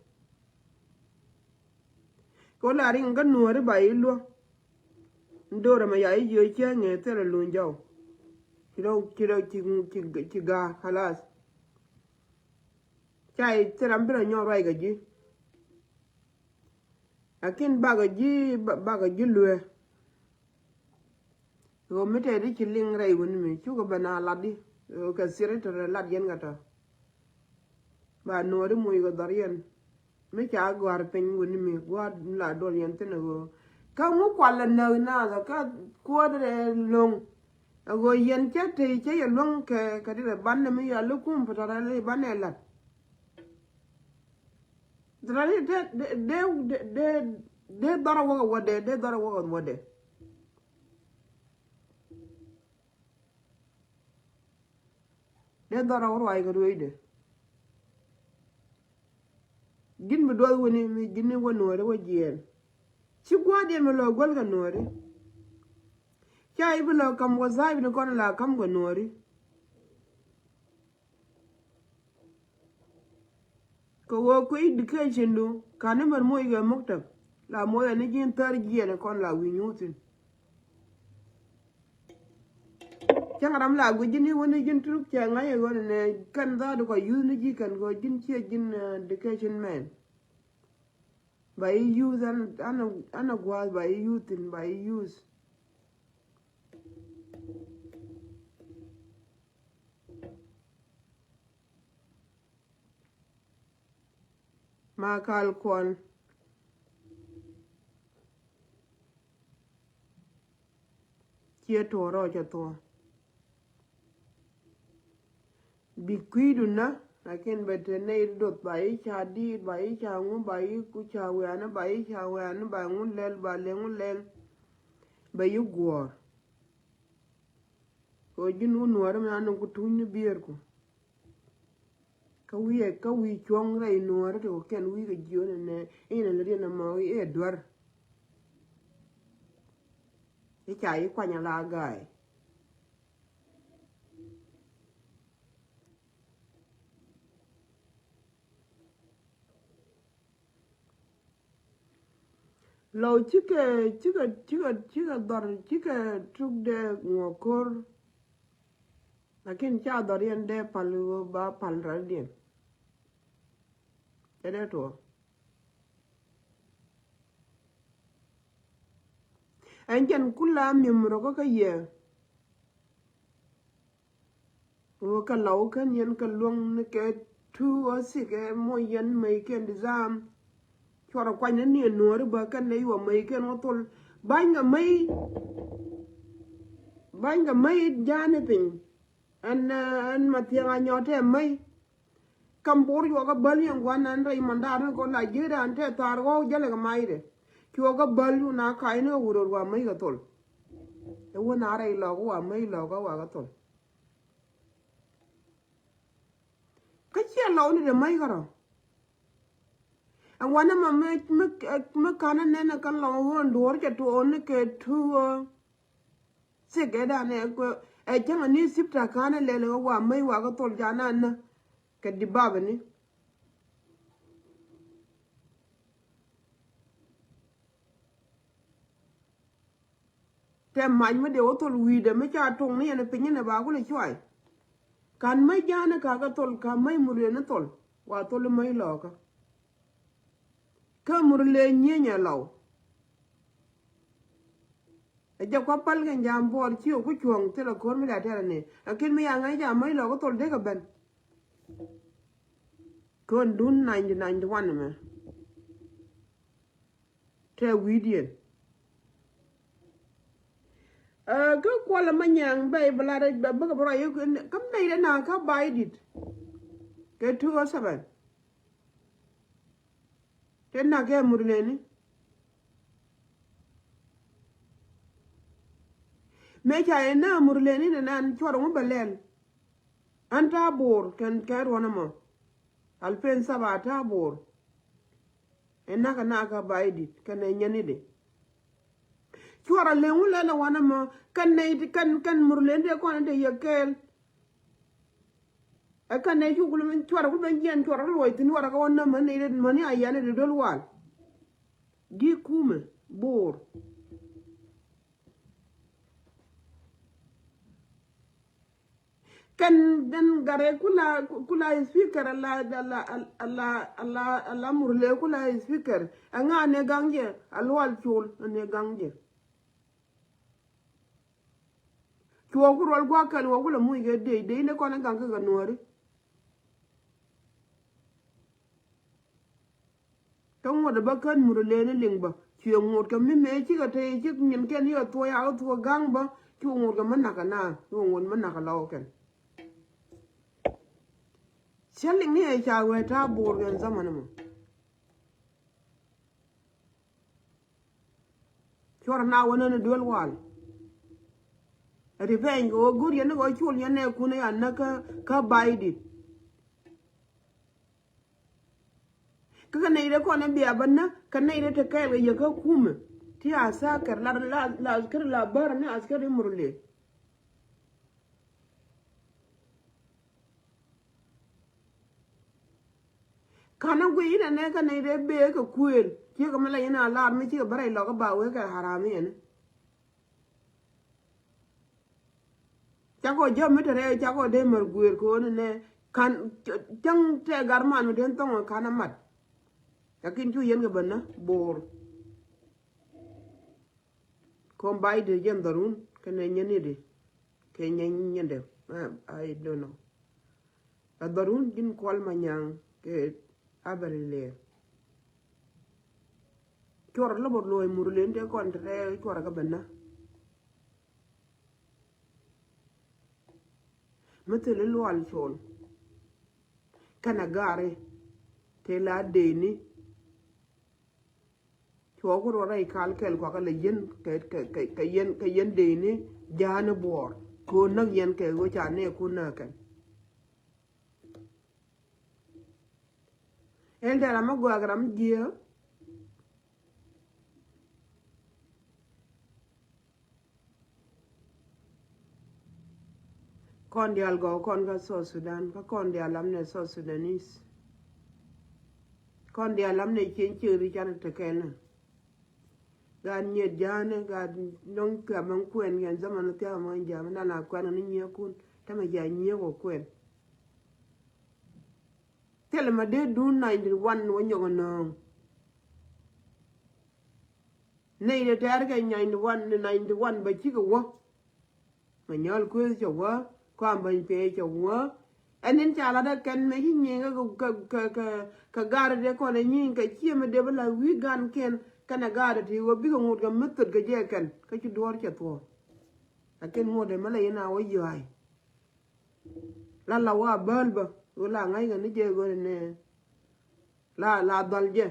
Kɛ wä la riŋ kä nuɔ̱ɔ̱ri ba i̱ luɔ. Ndorɛ mɛ ya i̱ jiö cä ŋee thilɛ luny jɔw. Ci rɔ ci rɔ ci ci ci ga̱a̱ kalas. Ca i̱ thilɛ mi bi rɔ nyɔk ruac kɛ ji̱. Lakin bakɛ ji̱ bakɛ ji̱ luee. Ɣöö mi tɛt i̱ ci liŋ rɛy wuni mi cukɛ ben a lat di. Ɣöö kɛ thiri tɔrɛ lat yɛn kɛ tɔ. Ba nuɔɔri muc kɛ dhɔr yɛn. Mi ca gɔ̱a̱r piny wuni mi gua̱a̱r la duɔl yɛn thin ɣöö kä ŋu kual lɛ näk naath kä kuäär rɛ lo̱ŋ. Ɣöö yɛn cä tëë cä yɛ luäŋ kɛ kɛ ti rɛ banɛ mi yɔal i̱ kum pä tɔrɛ li banɛ lat. Dee dee dee dee dhɔr a wäk a wädɛ dee dhɔr a wäk a wädɛ. Dee dhɔr a wä ruac kɛ ruecdɛ. Ji̱n bi duɔth wuni mi ji̱n ni wä nuɔɔri wä jiɛɛn. Ci gua̱a̱thdiɛn mi lɔ guäl kɛ nuɔɔri. Ca i̱ bi lɔ ka̱m wä tha̱a̱c bi ni kɔn la ka̱m kɛ nuɔɔri. Kɛ ɣöö kui̱ education du ka̱n ni mɛn moc kɛ muktab la moc ani ji̱n thär jiɛn kɔn la wi̱i̱ nyuuthin. Cäŋ ram la guic ji̱n i̱ wuni ji̱n turuk cɛ ŋa̱c i̱ ɣöö nɛ kɛn dhaadu kɔ yuth ni ji̱ kɛn kɛ ɣöö ji̱n ciɛ ji̱n education mɛn. Ba i̱ yuth an an an a gua̱a̱th ba i̱ yuth thin ba i̱ yuth. Ma kal kuɔn. Ciɛ tuɔɔrɔ cɛ thuɔɔ. Bi kui̱du na lakin bɛ te nɛy doth ba i̱ ca diit ba i̱ ca ŋu ba i̱ ku ca wiani ba i̱ ca wiani ba ŋu lɛl ba lɛ ŋu lɛl. Bɛ i̱ guɔ̱ɔ̱r. Kɛ ji̱n wun nuɔ̱ɔ̱ri mi a nuŋ ku tuny ni bier ku. Kä wi̱i̱ ɛ kä wi̱i̱ cuɔ̱ŋ rɛy nuɔ̱ɔ̱ri ti kɔ kɛn wi̱i̱ kɛ jiöönɛ nɛ inɛ lät yɛn ɛmɔ i̱ ɛ duer. I̱ ca i̱ kuany ala ga̱a̱y. Lɔw cikɛ, cikɛ, cikɛ, cikɛ dhɔr, cikɛ tuk dee ŋuɔ ko̱r. Lakin ca dhɔr yɛn dee pal ɣöö ba pal rɔ̱diɛn. Cɛ dee tuɔ. Ɛn jɛn kula mi̱em rɔ kä kä yɛ. Ɣöö kɛ Lɔw kän yɛn kɛ luäŋ ni kɛ two oh six ɛ moc yɛn mec kɛn di dham. Cuɔrɛ kuany ni ni ɛ nuɔ̱ɔ̱ri bä kɛn ni yuɔ mec kɛn wä thol. Ba̱ny kɛ mec, ba̱ny kɛ mec ja̱a̱ni piny. Ɛn, ɛn Mathiaŋ Anyɔɔt tɛ mec. Kam Bor yuɔkä bäl yɛn gua̱n ɛn rɛy mandat ni kɔn la ji̱ dan tɛ thaar ɣɔw jälɛ kɛ macdɛ. Cuɔkä bäl yu na ka̱c ni kɛ wuror wa mec kɛ thol. Ɛ wä na rɛy Lɔw kɛ wa mec Lɔw kɛ wa kɛ thol. Kä ciɛ Lɔw ni dee mac kärɔ. Ɛn wanɛ ma mi, mi, mi kanɛ nɛnɛ kän Lɔw ɣöö ɛn duɔ̱ɔ̱r cɛ tuɔɔni kɛ tuɔɔ. Thik ɛ danɛ ɛ kuɛ ɛ cäŋɛ ni sipta kanɛ lɛl ɣä wa mac wa kä thol ca na nä kɛ di babɛ ni. Tɛ mac mi dee wä thol wi̱i̱dɛ mi ca tuŋ ni yɛn piny ni ba kulɛ cuay. Kan mac ja̱a̱ni kakä thol ka mac Murle ni thol wa thol mac Lɔkä. Kä Murle nyieny ɛ Lɔw. Ɛ jɛ kua pal kɛ jam Bor ci ku cuɔ̱ŋ thilɛ ko̱r mi da tɛrɛ ni. Lakin mi ya ŋa̱c jam mac Lɔkä thol dee kɛ ben. Kön dun ninety ninety one mɛ. Tɛ wi̱i̱diɛn. Ɛ, kä Kuɔl Manyaŋ bɛ i̱ bɛ lat bɛ bäkɛ bä rɔy kä mɛy dɛ na kä Baidit. Kɛ two oh seven. Tɛ nak kɛ Murleni. Mëë ca yɛ na Murleni nɛ nan cuɔr ŋu bɛ lɛl. An ta̱a̱ Bor kɛn kɛ ruɔ̱n ɛmɔ. Alpen saba ta̱a̱ Bor. Ɛ nak ɛ nak kä Baidit kɛn ɛ nyɛn i̱di. Cuɔr a leŋ wulɛ lɛ wanɛ mɔ kɛn nɛy ti kɛn kɛn Murlen ti kɔn in te yɛ kɛɛl. Ɛ kɛn nɛy cu kul min cuɔr a kul ben jiɛn cuɔr a luɔc thin cuɔr a kɛ wä näm män nɛy ti män ni a yɛn in te dol wal. Gi kumɛ Bor. Kɛn den garɛ kula kula speaker ala ala ala ala ala Murle kula speaker. Ɛŋa ne gaŋ jɛ a lual col ne gaŋ jɛ. Cuɔ ku ruɔl guak kɛl wä kula muc kɛ dec dec ne kɔn gaŋ kɛ kɛ nuɔri. Kä ŋuɔ̱t ɛ bä kän Murleni liŋ bä cuɛ ŋuɔ̱t kɛ mi mëë cikɛ te cik nyin kɛn yɛ thuɔ̱c a kä thuɔ̱c ga̱ŋ bä. Cu ŋuɔ̱t kɛ mä nak kɛ na cu ŋuɔ̱t mä nak kɛ Lɔw kɛn. Cä liŋ ni ɛ ca wee ta̱a̱ Bor kɛn zaman mɔ. Cuɔr na wä nän duel wal. Ri pɛny kɛ wä go̱r yɛn ni kɛ wä col yɛn nɛ kun ya nä kä kä Baidit. Kä kä nɛy rɛ kɔn ɛ bia bä nä kä nɛy rɛ te kɛɛl kɛ yɛ kä kumɛ ti a tha̱a̱ kɛr la la la kɛr la bär ni a kɛr imurle. Ka̱n a guiy inɛ nɛ kä nɛy dee bee kɛ kuëël ciek kɛ mi la in a lar mi cikɛ bä rɛy lɔk kä ba wee kɛ haram iɛn. Cakɔ jɔm mi te rɛy cakɔ dee mär guëër kɛ ɣöö ni nɛ ka̱n cäŋ tɛ gar man mi den thɔŋ ka̱n a mat. Lakin cu yɛn kɛ bä nä Bor. Kɔn Baidit jɛn dhɔrun kɛnɛ nyɛn i̱di kɛ nyɛn nyɛndɛ. I don't know. A dhɔrun ji̱n Kuɔl Manyaŋ kɛ Abɛl Lɛɛr. Cuɔr lɔ bä luɔ̱c Murlen tɛ kɔn tɛ rɛɛ cuɔr kä bä nä. Mi thil i̱ lual col kɛnɛ gari tɛ la deni. Cuɔ ku ruɔt rɛy kal kɛl kuakä lɛ yɛn kɛ kɛ kɛ kɛ yɛn kɛ yɛn dee ni ja̱a̱n i̱ buɔɔr. Kɛ ɣöö näk yɛn kɛ ɣöö ca nɛɛku näk kɛn. Ɛn tɛ ram mi gɔaa kɛ ram mi jiääk. Kɔn diaal gɔw kɔn kä South Sudan kä kɔn diaal lam nɛ South Sudanese. Kɔn diaal lam nɛ cieŋ cieŋ ri can tekɛn nɛ. Gaat nyiet ja̱a̱ni, gaat nɔŋ thiam ɛn kuɛn kɛn zaman thiam ɛn jam na la kuɛn ni nyiekun. Tämɛ jɛ nyiek wä kuɛn. Thilɛ ma dee duun ninety one wä nyɔk ɛnɔɔŋ. Nɛy de tɛɛr kɛ ninety one, ninety one bɛ cikɛ wä. Manyɔl Kueth cɛ wä, Kɔam Bany Pɛɛ cɛ wä. Ɛn in ca lat ɛ kɛn mɛ ci nyiŋ kɛ, kɛ, kɛ, kɛ, kɛ gaarɛ dee kɔn ɛ nyiŋ kɛ ciɛ mɛ dee bä la wi̱i̱ gan kɛn kɛnɛ gaarɛ ti wä bikɛ ŋot kɛ mi thot kɛ jɛ kɛn kä ci duɔ̱ɔ̱r cɛ thuɔ̱ɔ̱r. Lakin ŋot ɛmɛ la in a wä yɔ̱a̱y. La la wa bäl bä wä la ŋa̱ckɛ ni jɛ ɣöö nɛ la, la dhɔl jɛ.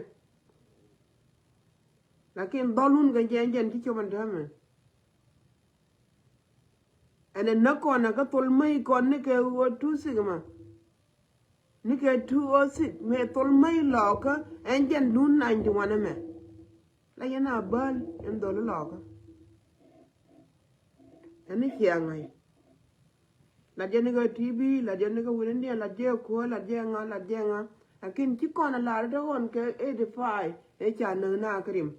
Lakin dhɔlun kɛ jɛ jɛn ci cop ɛn täämɛ. Ɛn ɛ näk kɔn ɛ kä thol mäc kɔn ni kɛ ɣöö two six ma. Ni kɛ two oh six mëë thol mäc lɔɔkä ɛn jɛn duun ninety one ɛmɛ. La yɛn a bäl ɛn dhɔl lɔɔkä. Ɛn ni ciɛ ŋa̱c. Lat jɛ ni kɛ T B, lat jɛ ni kɛ wi̱n India, lat jɛ kuäär, lat jɛ ŋa, lat jɛ ŋa. Lakin ci kɔn a lar ite ɣɔn kɛ eighty five ëë ca näk na kɛ rim.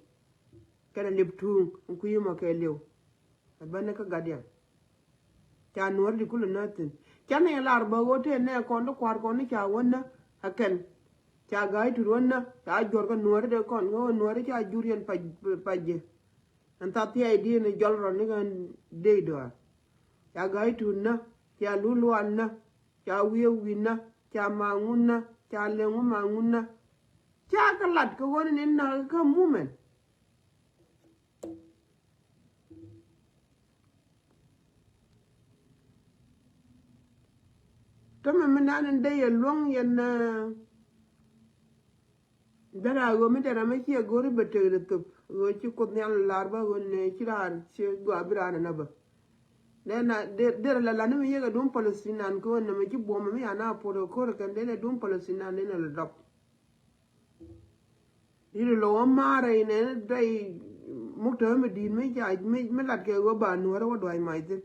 Kɛnɛ lip tuuŋ in kui̱ mɔ kɛ liw. Ɛ bäni kä gatdiɛn. Ca nuɔ̱ɔ̱ri di kulɛ nä thi̱n. Canɛ lar bä ɣöö tëë nɛ kɔn ti kua̱r kɔn ni ca wä nä ɛ kɛn. Ca ga̱a̱c tuut wä nä ca juɔ̱r kä nuɔ̱ɔ̱ri dee kɔn ɣöö nuɔ̱ɔ̱ri ca jur yɛn pac, pac jɛ. Ɛn thath thia̱a̱c di̱i̱n jɔl rɔ ni kɛn dee dɔaar. Ca ga̱a̱c tuut nä, ca lul lual nä, ca wi̱i̱ wi̱i̱ nä, ca maŋun nä, ca leŋu maŋun nä. Ca kä lat kɛ ɣöö ni nä kä mumen. Tämɛ mi nan in dee yɛ luäŋ yɛn, eh, dara ɣöö mi dara mi ciɛ go̱ri bɛ tek di thop ɣöö ci Kuoth Nhial lar bä ɣöö nɛ ci raan ci gɔaa bi raan in a bä. Dee na dee, dee la la ni mi yek a duŋ Palestine nan kɛ ɣöö nɛ mi ci buɔmɛ mi yan a puɔt kɛ ko̱r kɛn dee nɛ duŋ Palestine nan dee nɛ lɛ dɔp. Yiri lɔ wä maarɛ inɛ ni dɔy muk tɛ mi di̱i̱t mi ca mi, mi lat kɛ wä ba nuɔrɛ wä duac mac thi̱n.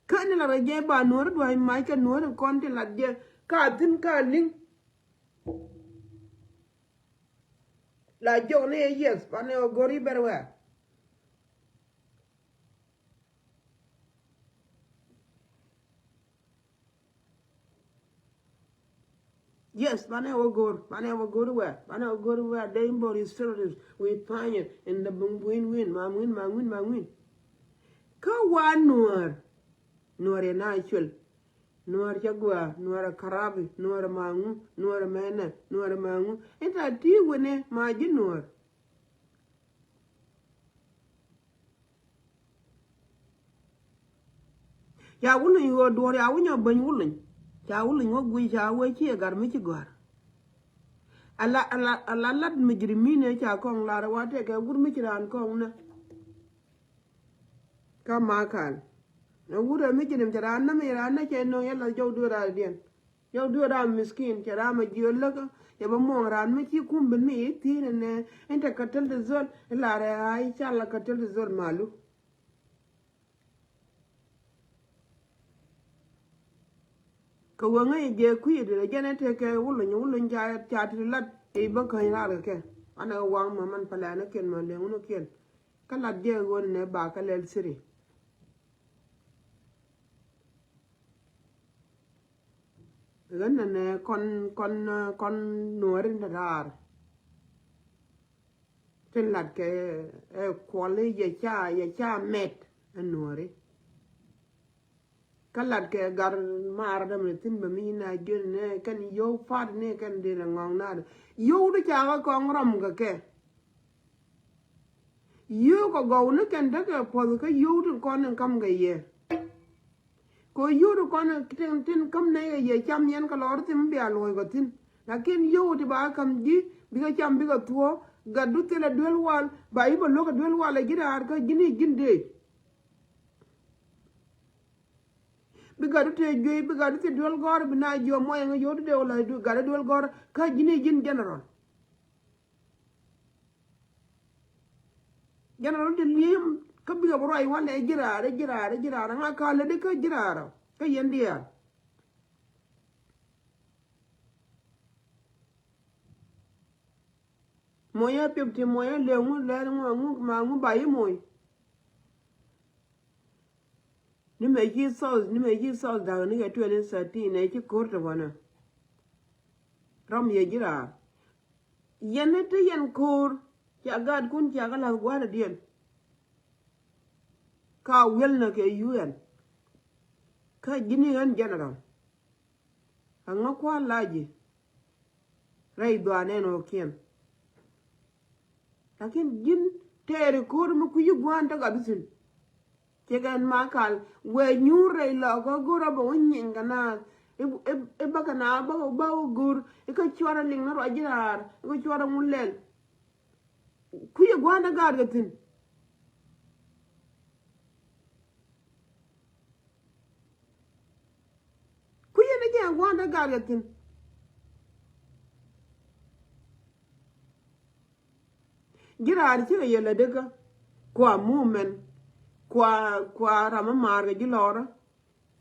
Kä ni lat rɛ jɛ ba nuɔrɛ duac mac kɛ nuɔrɛ kɔn ti lat jɛ ka thi̱n ka liŋ. La jɔk ni yɛ yes, banɛ wä go̱r i̱ bɛr wɛ. Yes, banɛ wä go̱r, banɛ wä go̱r wɛ, banɛ wä go̱r wɛ, de in bor is terrorist, we find it in the win, win, ma win, ma win, ma win. Kä wa nuɔr, nuɔr yɛ na cuɛl, nuɔr cɛ gua, nuɔr karabi, nuɔr maŋu, nuɔr mɛnɛ, nuɔr maŋu. Inta ti wene ma ji̱ nuɔr. Ca wuluny ɣöö duɔ̱ɔ̱r ya winyɔ bäny wuluny. Ca wuluny wä guiy ca wee ciɛ gar mi ci gɔ̱a̱r. Ala, ala, ala lat mijrimin ëë ca kɔŋ lar wa tɛkɛ wur mi ci raan kɔŋ nä. Ka ma kan. Na wur ɛ mijrim cɛ raan nä mi raan nä cɛ no̱o̱ŋ yɛ la jɔw dueer raan diɛn. Yɔw dueer ram miskin cɛ ram a jiöl läkä. Yɛ bä muɔ̱ɔ̱ŋ ran mi ci kum ben mi i̱ thi̱n ɛnɛ. Ɛn te kä täl ti zol i̱ lar ɛ a i̱ cal kä täl ti zol malu. Kɛ wä ŋäc jɛ kui̱ ti lɛ jɛn ɛ tekɛ wuluny wuluny ca, ca ti lat i̱ bä käny rar kɛ kɛ. Anɛ waŋ mɛ man pɛlɛɛn ɛ kiɛn mɛ lɛŋ wun ɛ kiɛn. Kä lat jɛ ɣöö nɛ ba kä lɛl siri. Ɣän nɛ nɛ kɔn, kɔn, kɔn nuɔ̱ɔ̱ri ni raar. Tin lat kɛ ɛ kuɔli yɛ ca, yɛ ca mɛt ɛ nuɔ̱ɔ̱ri. Kä lat kɛ gar maar dämɛ thin bɛ mi na jiön nɛ kɛn yio̱w fat ni kɛn dee nɛ ŋɔŋ na dee. Yio̱w di ca kä kɔŋ rɔm kɛ kɛ. Yio̱w kɛ gɔw ni kɛn tekɛ puɔth kä yio̱w tin kɔn in kam kɛ yɛ. Kɛ yio̱w tin kɔn in tin, tin kam nɛ kɛ yɛ cam yɛn kɛ lɔr thim bia luɔ̱c kɛ thin. Lakin yio̱w ti ba kam ji̱ bikɛ cam bikɛ thuɔ̱ɔ̱ gatdu thilɛ duel wal ba i̱ bɛ luäk kɛ duel wal ɛ ji̱ raar kä ji̱n i̱ ji̱n dee. Bi gatdu tëë juey bi gatdu thil duel gɔ̱r bi na jiɔ muɔyɛ ŋä yio̱w ti dee wä la gatdu duel gɔ̱r kä ji̱n i̱ ji̱n general. General ti li̱em kä bikɛ bi ruac walɛ ji̱ raar ji̱ raar ji̱ raar ŋa ka lätdi kä ji̱ raar kä yɛn diaal. Moc a fifty, moc a lëë ŋu lɛl ŋu ŋu ma ŋu ba yi moc. Ni mɛ ci South, ni mɛ ci South da̱k ni kɛ twenty thirteen ɛ ci ko̱r te wanɛ. Ram yɛ ji̱ raar. Yɛn ni te yɛn ko̱r ca gaatkun ca kɛ la̱th gua̱a̱r diɛn. Ka wi̱el nɛ kɛ U N. Kä ji̱n i̱ ɣän general. Aŋa kua̱r la ji̱ rɛy dhuaanɛn ɣöö kiɛn. Lakin ji̱n tɛɛri ko̱r mi kui̱ci gua̱a̱n te gat thi̱n. Cɛ kɛn ma kal wee nyuur rɛy lɔɔkä go̱r a bɛ wä nyieny kɛ naath. I̱, i̱, i̱ bä kɛ na bä, bä wä go̱r i̱ kä cuarɛ liŋ ni ruac ji̱ raar i̱ kä cuarɛ ŋun lɛl. Kui̱ci gua̱a̱n te gaat kɛ thi̱n. Kui̱ yɛn ni jɛ ŋuan dee gat kɛ thi̱n. Ji̱ raar cikɛ yɛ lät ikä kua movement, kua, kua ram mi maar kɛ ji̱ lɔrä,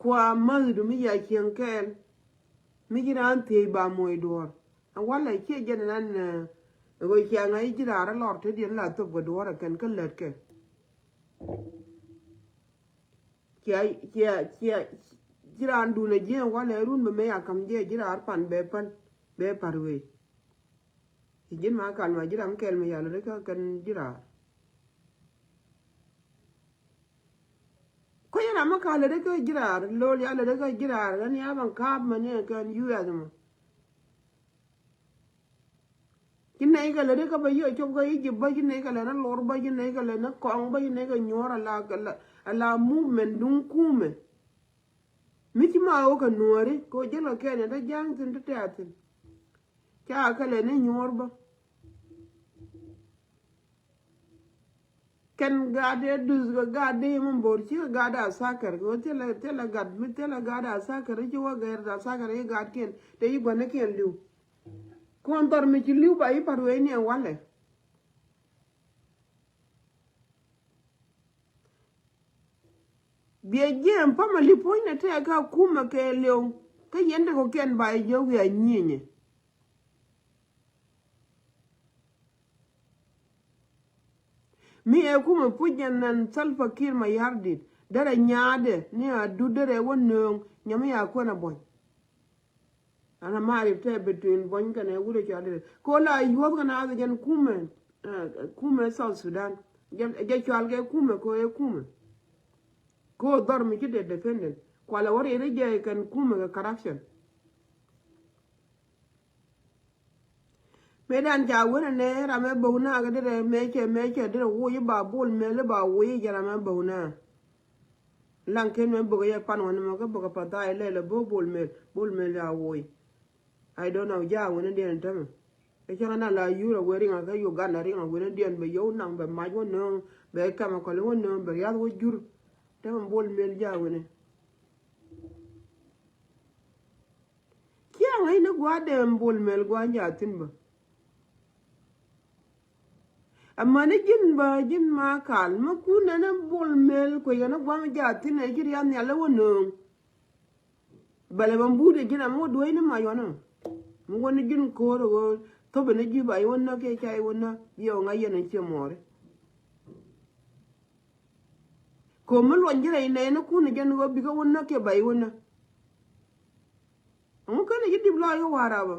kua mäthdu mi ya cieŋ kɛɛl. Mi ji̱ raan thiec ba moc duɔ̱ɔ̱r. Ɛ walɛ ciɛ jɛn nan ɛ ɣöö ciaŋ a ji̱ raar a lɔr te diɛn la thop kɛ duɔ̱ɔ̱r ɛ kɛn kä lät kɛ. Cia, cia, cia, ji̱ raan duun a jiɛn walɛ run bɛ mëë a ka̱m jɛ ji̱ raar pan bɛ päl bɛ pa̱r wee. Ci ji̱n ma kal ma ji̱ ram kɛl mi yal ri kä kɛn ji̱ raar. Kuec ram mi kal ri kä ji̱ raar, lol yal ri kä ji̱ raar, ɣän ya ban ka̱a̱p mani kɛn U S mɔ. Ci nɛy kɛ lɛ dee kä bä yiëë cop kä Egypt bä, ci nɛy kɛ lɛ ni lor bä, ci nɛy kɛ lɛ ni kɔŋ bä, ci nɛy kɛ nyuɔ̱ɔ̱r ala, ala, ala movement duŋ kumɛ. Mi ci ma wä kɛ nuɔ̱ɔ̱ri kɛ wä jälkɛ kɛn in te ja̱a̱ŋ thi̱n te tɛ̈ɛ̈ thi̱n. Ca kɛ lɛ ni nyuɔ̱ɔ̱r bä. Kɛn gaat ëë duth kɛ gaat di mi bo̱r cikɛ gaat a thakɛr kɛ ɣöö thilɛ, thilɛ gat mi thilɛ gaat a thakɛr ci wä gɛr a thakɛr i̱ gaatkiɛn te i̱ gua̱nikiɛn li̱w. Kuɔn dhɔr mi ci li̱w ba i̱ pa̱t wee ni ɛn walɛ. Biɛ jiɛɛm pamɛ li̱p puɔ̱nynɛ tɛɛkä kumɛ kɛ li̱w kä yɛn te kɔ̱kiɛn ba i̱ jiök wi̱i̱ a nyieenyɛ. Mi ɛ kumɛ puc jɛn nɛn Salva Kiir Mayardit derɛ nyaatdɛ ni a dut derɛ wä nööŋ nyɛ mi a kuɛn a buɔ̱ny. An a maarif tɛ between buɔ̱ny kɛnɛ wut ɛ cɔal derɛ ko la yuɔth kɛnɛ a jɛn kumɛ, eh, kumɛ South Sudan. Jɛ, jɛ cɔal kɛ kumɛ ko ɛ kumɛ. Ko dhɔr mi ci dee defendant kualɛ wä riɛt jɛ kɛn kumɛ kɛ corruption. Mëë dan ca wen ɛnɛ ram ɛ bäk na kä derɛ mëë cɛ, mëë cɛ derɛ woc i̱ ba Bol Mel i̱ ba woc i̱ jɛ ram ɛ bäk na. Laŋ ken mëë bäk yɛ pan wan mɔ kä bäk ɛ pa dhay lɛl ɛ bä Bol Mel, Bol Mel ca woc. I don't know ja wen ɛ diɛn tämɛ. Ɛ cäŋ na la yur ɛ wen riŋ ɛ kä Uganda riŋ ɛ wen ɛ diɛn bɛ yiow naŋ bɛ mac wä nööŋ bɛ kɛm ɛ kɔl wä nööŋ bɛ riath wä jur. Tämɛ Bol Mel ja wen ɛ. Ciɛ ŋäcni gua̱a̱r dee Bol Mel gua̱a̱r jaathin bä. Amäni ji̱n bä ji̱n ma kal mä kun nɛn Bol Mel kuec kɛn gua̱a̱r jaathin ɛ ci riath nhial ɛ wä nööŋ. Bɛlɛ bä mbut ɛ ji̱n amä wä duec ni mac wanɔ. Mi wä ni ji̱n ko̱o̱r ɛ ɣöö thop ɛ ni ji̱ ba i̱ wä näk kiɛ ca i̱ wä näk jiɛ ɣöö ŋa̱c yɛn ɛ ciɛ muɔɔri. Ko̱ mi luɔny ji̱ rɛy nɛy ni kun jɛn ɣöö bikɛ wä näk kiɛ bɛy wä näk. Ɛŋu kɛn ɛ ji̱ dip lɔɔc kä Warap ɔ?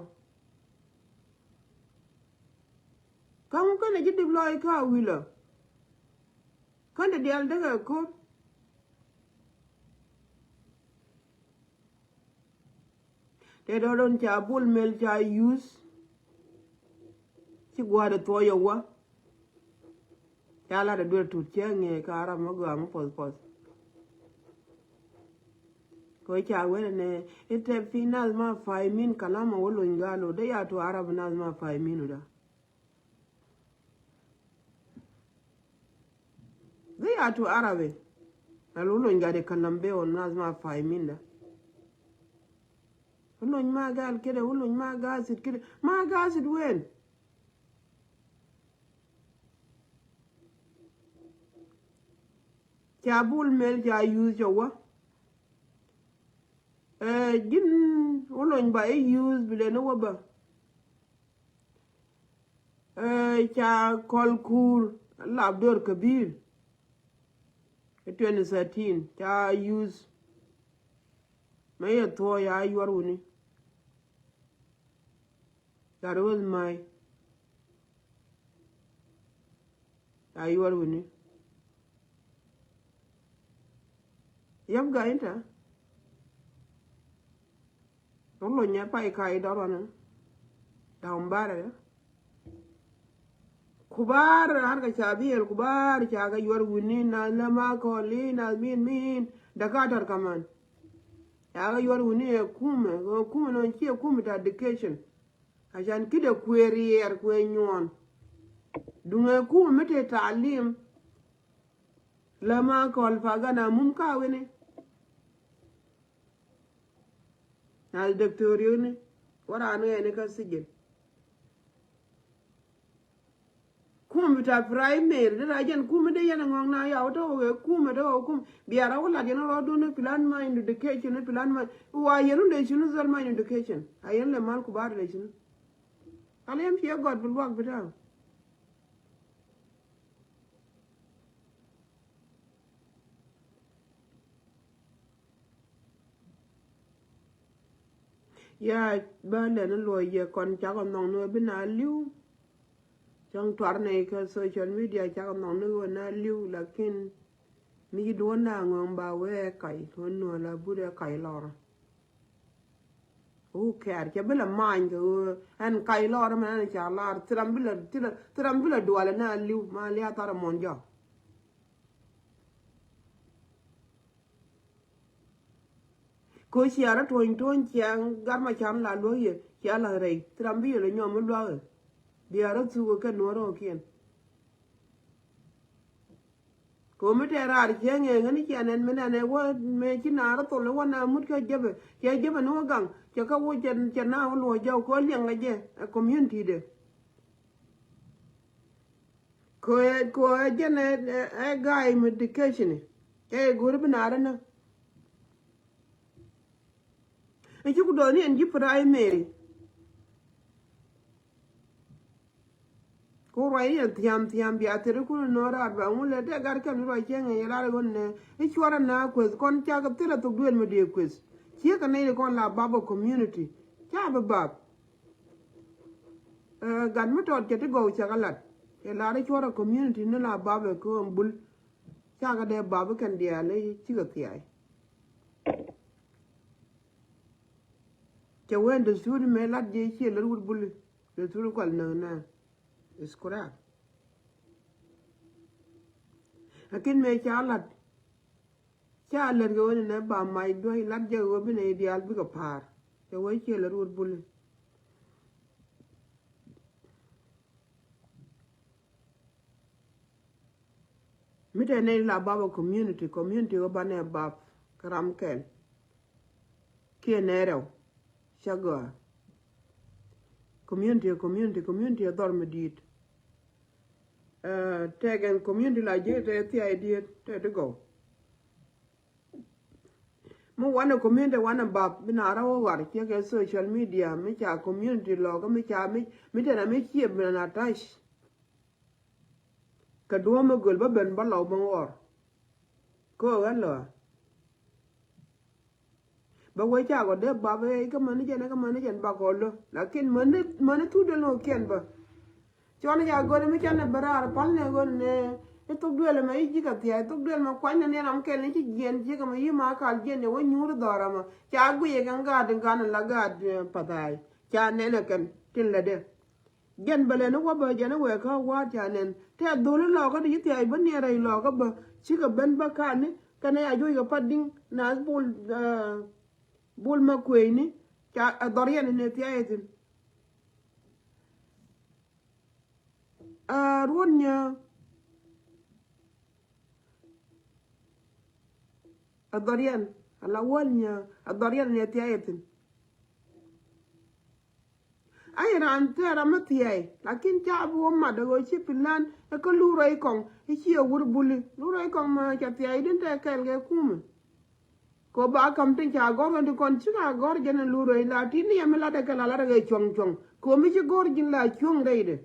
Kä ɛŋu kɛn ɛ ji̱ dip lɔɔc kä Awil ɔ? Kän ti diaal däkɛ ko̱r. Tëë dɔ̱dɔn ca Bol Mel ca use. Ci gua̱a̱r ɛ thuɔ̱ɔ̱c ɛ wä. Ca lat ɛ duer tut cä ŋee ka ram mä gɔaa mä puɔth puɔth. Kɛ ca wen ɛnɛ i̱ tɛ fi nath ma fahimin kalam ɛ wä lony gal ɔ dee ya tu Arab nath ma fahimin ɔ da. Dee ya tu Arabi. Al wä lony gal ɛ kalam bee ɔ nath ma fahimin da. Wä lony ma gal kidɛ, wä lony ma gasit kidɛ. Ma gasit wen? Ca Bol Mel ca yuth cɛ wä. Ɛ ji̱n wä lony ba i̱ yuth bi lɛ ni wä bä. Ɛ ca kɔl kuur lap dor kɛ bi̱i̱l. Ɛ twenty thirteen ca use. Mɛ yɛ thuɔɔ ya yuɔr wuni. That was my ya yuɔr wuni. Yap ga inta. Dɔ̱ŋ lony ɛ pay ka̱a̱c dɔ̱rɔnɛ da̱ŋ barɛ. Kubar har kɛ ca biɛl kubar ca kɛ yuɔr wuni na lɛ ma kɔli na min min dakatar kaman. Ca kɛ yuɔr wuni ɛ kumɛ kɛ kumɛ nɔn ciɛ kumɛ ta education. Acan kidɛ kuɛ riɛɛr kuɛ nyuɔn. Duŋɛ kumɛ mi te talim. Lɛ ma kɔl pa gana mum ka wini. Na diktori ni wara ni ɛni ka sijin. Kum bita primary dina jɛn kum de yɛn ŋɔŋ na yaw tɔ wɛ kum de wɛ kum biara wala jɛn rɔ dun ni plan ma indu de kecin ni plan ma wa yɛn de cinu zol ma indu de kecin a yɛn lɛ mal ku bar de cinu. Kal yɛn fiɛ gɔt bi luak bita. Ya ba lɛn luɔc yɛ kɔn cakɔ nhɔŋ ni wä bi na liw. Cɔŋ tuar nɛ kɛ social media cakɔ nhɔŋ ni wä na liw lakin mi ci duɔn na ŋɔŋ ba wee kac wä nuɔ la but ɛ kac lɔrɔ. Who care? Cɛ bi la many kɛ ɣöö ɛn kac lɔɔr ɛmɛ ɛn ca lar thil ram bi la thil ram bi la dual ɛn a liw ma lia thar ɛmɔn jɔk. Kɛ ɣöö cia rɔ tuɔny tuɔny cia gat ma can la luäk yɛ cia la rɛy thil ram bi yɛ lɛ nyɔm mi luakä. Bia rɔ thuk kɛ nuɔ̱ɔ̱r rɔ̱kiɛn. Komi tɛ raar cieŋ ŋäni cia nɛn mi nɛn ɛ wä mɛ ci naar thol ɛ wä na mut kä jepɛ cɛ jepɛ ni wä gaŋ cɛ kä wä cɛ na wä luɔ jɔw kɛ wä liɛŋ lɛ jɛ ɛ community dɛ. Kɛ kɛ jɛn ɛ ɛ guy mi education ɛ go̱ri bi naar ɛ na. Ɛ ci ku dɔɔni ɛn ji̱ primary. Ku ruac yɛn thiam thiam bia thiri kun nɔ raar ba ŋun lɛ dee gat kɛm ni ruac cieŋ yɛ lar ɣön nɛ i̱ cuarɛ na kueth kɔn cak thilɛ thok duel mi dee kueth. Ciek kɛ nɛy di kɔn la bap ɛ community ca bi bap. Gat mi tɔt cɛ ti gɔw cɛ kɛ lat cɛ lar i̱ cuarɛ community ni la bap ɛ kɛ ɣän bul. Ca kɛ dee bap i̱ kɛn diaal i̱ cikɛ thiac. Cɛ wen desturi mëë lat jiɛ ciɛ lät wut buli desturi kual näk na is correct. Lakin mëë ca lat ca lät kɛ wen inɛ ba mac duäc lat jɛ kɛ wen bi nɛ diaal bikɛ pa̱a̱r. Cɛ wen ciɛ lät wut buli. Mi te nɛy la bap ɛ community, community ɣä banɛ bap kä ram kɛl. Kiɛ nɛ rɛw cä gɔaa. Community ɛ community, community ɛ dhɔr mi di̱i̱t. Tɛk ɛn community la ji̱ tɛ thiay di̱i̱t tɛ ti gɔw. Mi wanɛ community wanɛ bap mi na rɔ wä war ciek kɛ social media mi ca community lɔkä mi ca mi mi tɛn a mi ciɛ mi na tac. Kɛ duɔ̱ɔ̱m mi göl bä ben bä lɔw bä ŋuɔr. Kä ɣän lɔ bä wee ca kɔ dee bap ɛ kä mäni jɛn kä mäni jɛn bakɔ lö lakin mäni mäni thuk dee lö kiɛn bä. Cɔn i̱ ca go̱n mi canɛ bä raar pal nɛ ɣöö nɛ i̱ thok duël ɛmɛ i̱ ji̱ kɛ thia̱a̱c thok duël ɛmɛ kuany nɛ ni ram kɛl ni ci jiɛn ji̱ kɛ mɛ yi̱ ma kal jiɛn jɛ wä nyuur dhɔr ɛmɛ ca guiyɛ kɛ gaat in kan in la gaat pathaac ca nɛn ɛ kɛn tin lɛ dee. Jɛn bɛ lɛ ni wä bä jɛn i̱ wɛɛ kä wa̱a̱t ca nɛn tɛ dhol i̱ lɔɔkä di ci thia̱a̱c bä niɛn rɛy lɔɔkä bä cikɛ ben bä ka̱n ni kɛn ɛ a juɔc kɛ pat di̱ŋ naath bul bul ma kueeni ca ɛ dhɔr yɛn in ɛ thia̱a̱c ɛ thi̱n. Aa ruɔ̱n nyä a dhɔriɛn a la wäl nyä a dhɔriɛn ni a thia̱a̱c a thi̱n. A yɛ raan tɛɛr a mi thia̱a̱c lakin ca bi wä mat a ɣöö ci pi̱n lan ɛ kä lurä ikɔŋ i̱ ci a wur buli lurä ikɔŋ ma ca thia̱a̱c din tɛ kɛɛl kɛ kumɛ. Kɛ ba kam tin ca gɔr ɣän ti kɔn cik a gɔr jɛn a lurä ila ti ni yɛ mi latdɛ kɛ la latdɛ kɛ cuɔ̱ŋ cuɔ̱ŋ kɛ mi ci gɔr ji̱n la cuɔ̱ŋ rɛydɛ.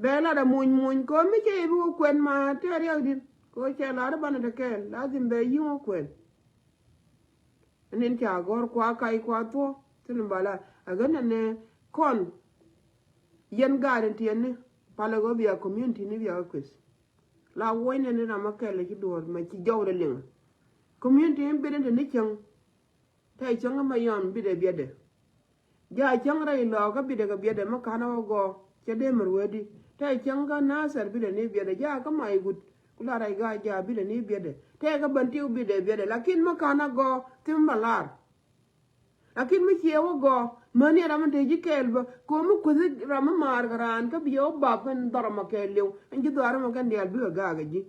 Bɛ lat a muny muny kɛ mi cɛ ibi wä kuɛn ma tɛɛr riɛk dit kɛ cɛ lat a banɛ te kɛɛl lazim bɛ yiŋ wä kuɛn. Ɛn in ca gɔr kua kac kua thuɔ thil in bala a gän ɛn ɛ kɔn. Yɛn gaat in tiɛn ni palɛ gɔ bia community ni bia kueth. La wuɔ̱cnɛ ni ram a kɛl ci duɔ̱ɔ̱r ma ci jɔwdɛ liŋ. Community in bit in te ni cäŋ. Tɛ cäŋ ma yɔm bit ɛ biɛtdɛ. Ja cäŋ rɛy lɔɔkä bit ɛ kɛ biɛtdɛ ma ka̱n a wä gɔɔ cɛ dee mär wetdi. Tɛ cäŋ kä nathɛr bit ɛ ni biɛtdɛ ja kä may gut. Ku la rɛy gaa ja bit ɛ ni biɛtdɛ tɛ kɛ bän tiw bit ɛ biɛtdɛ lakin ma ka̱n a gɔɔ thim ba lar. Lakin mi ciɛ wä gɔɔ mäni ram in te ji̱ kɛɛl bä komi kuthi ram in maar kɛ raan kä bi yɛ wä bap kɛn dhɔr ɛmɔ kɛɛl liw in ji̱ dhɔr ɛmɔ kɛn diaal bikɛ gaak ɛ ji̱.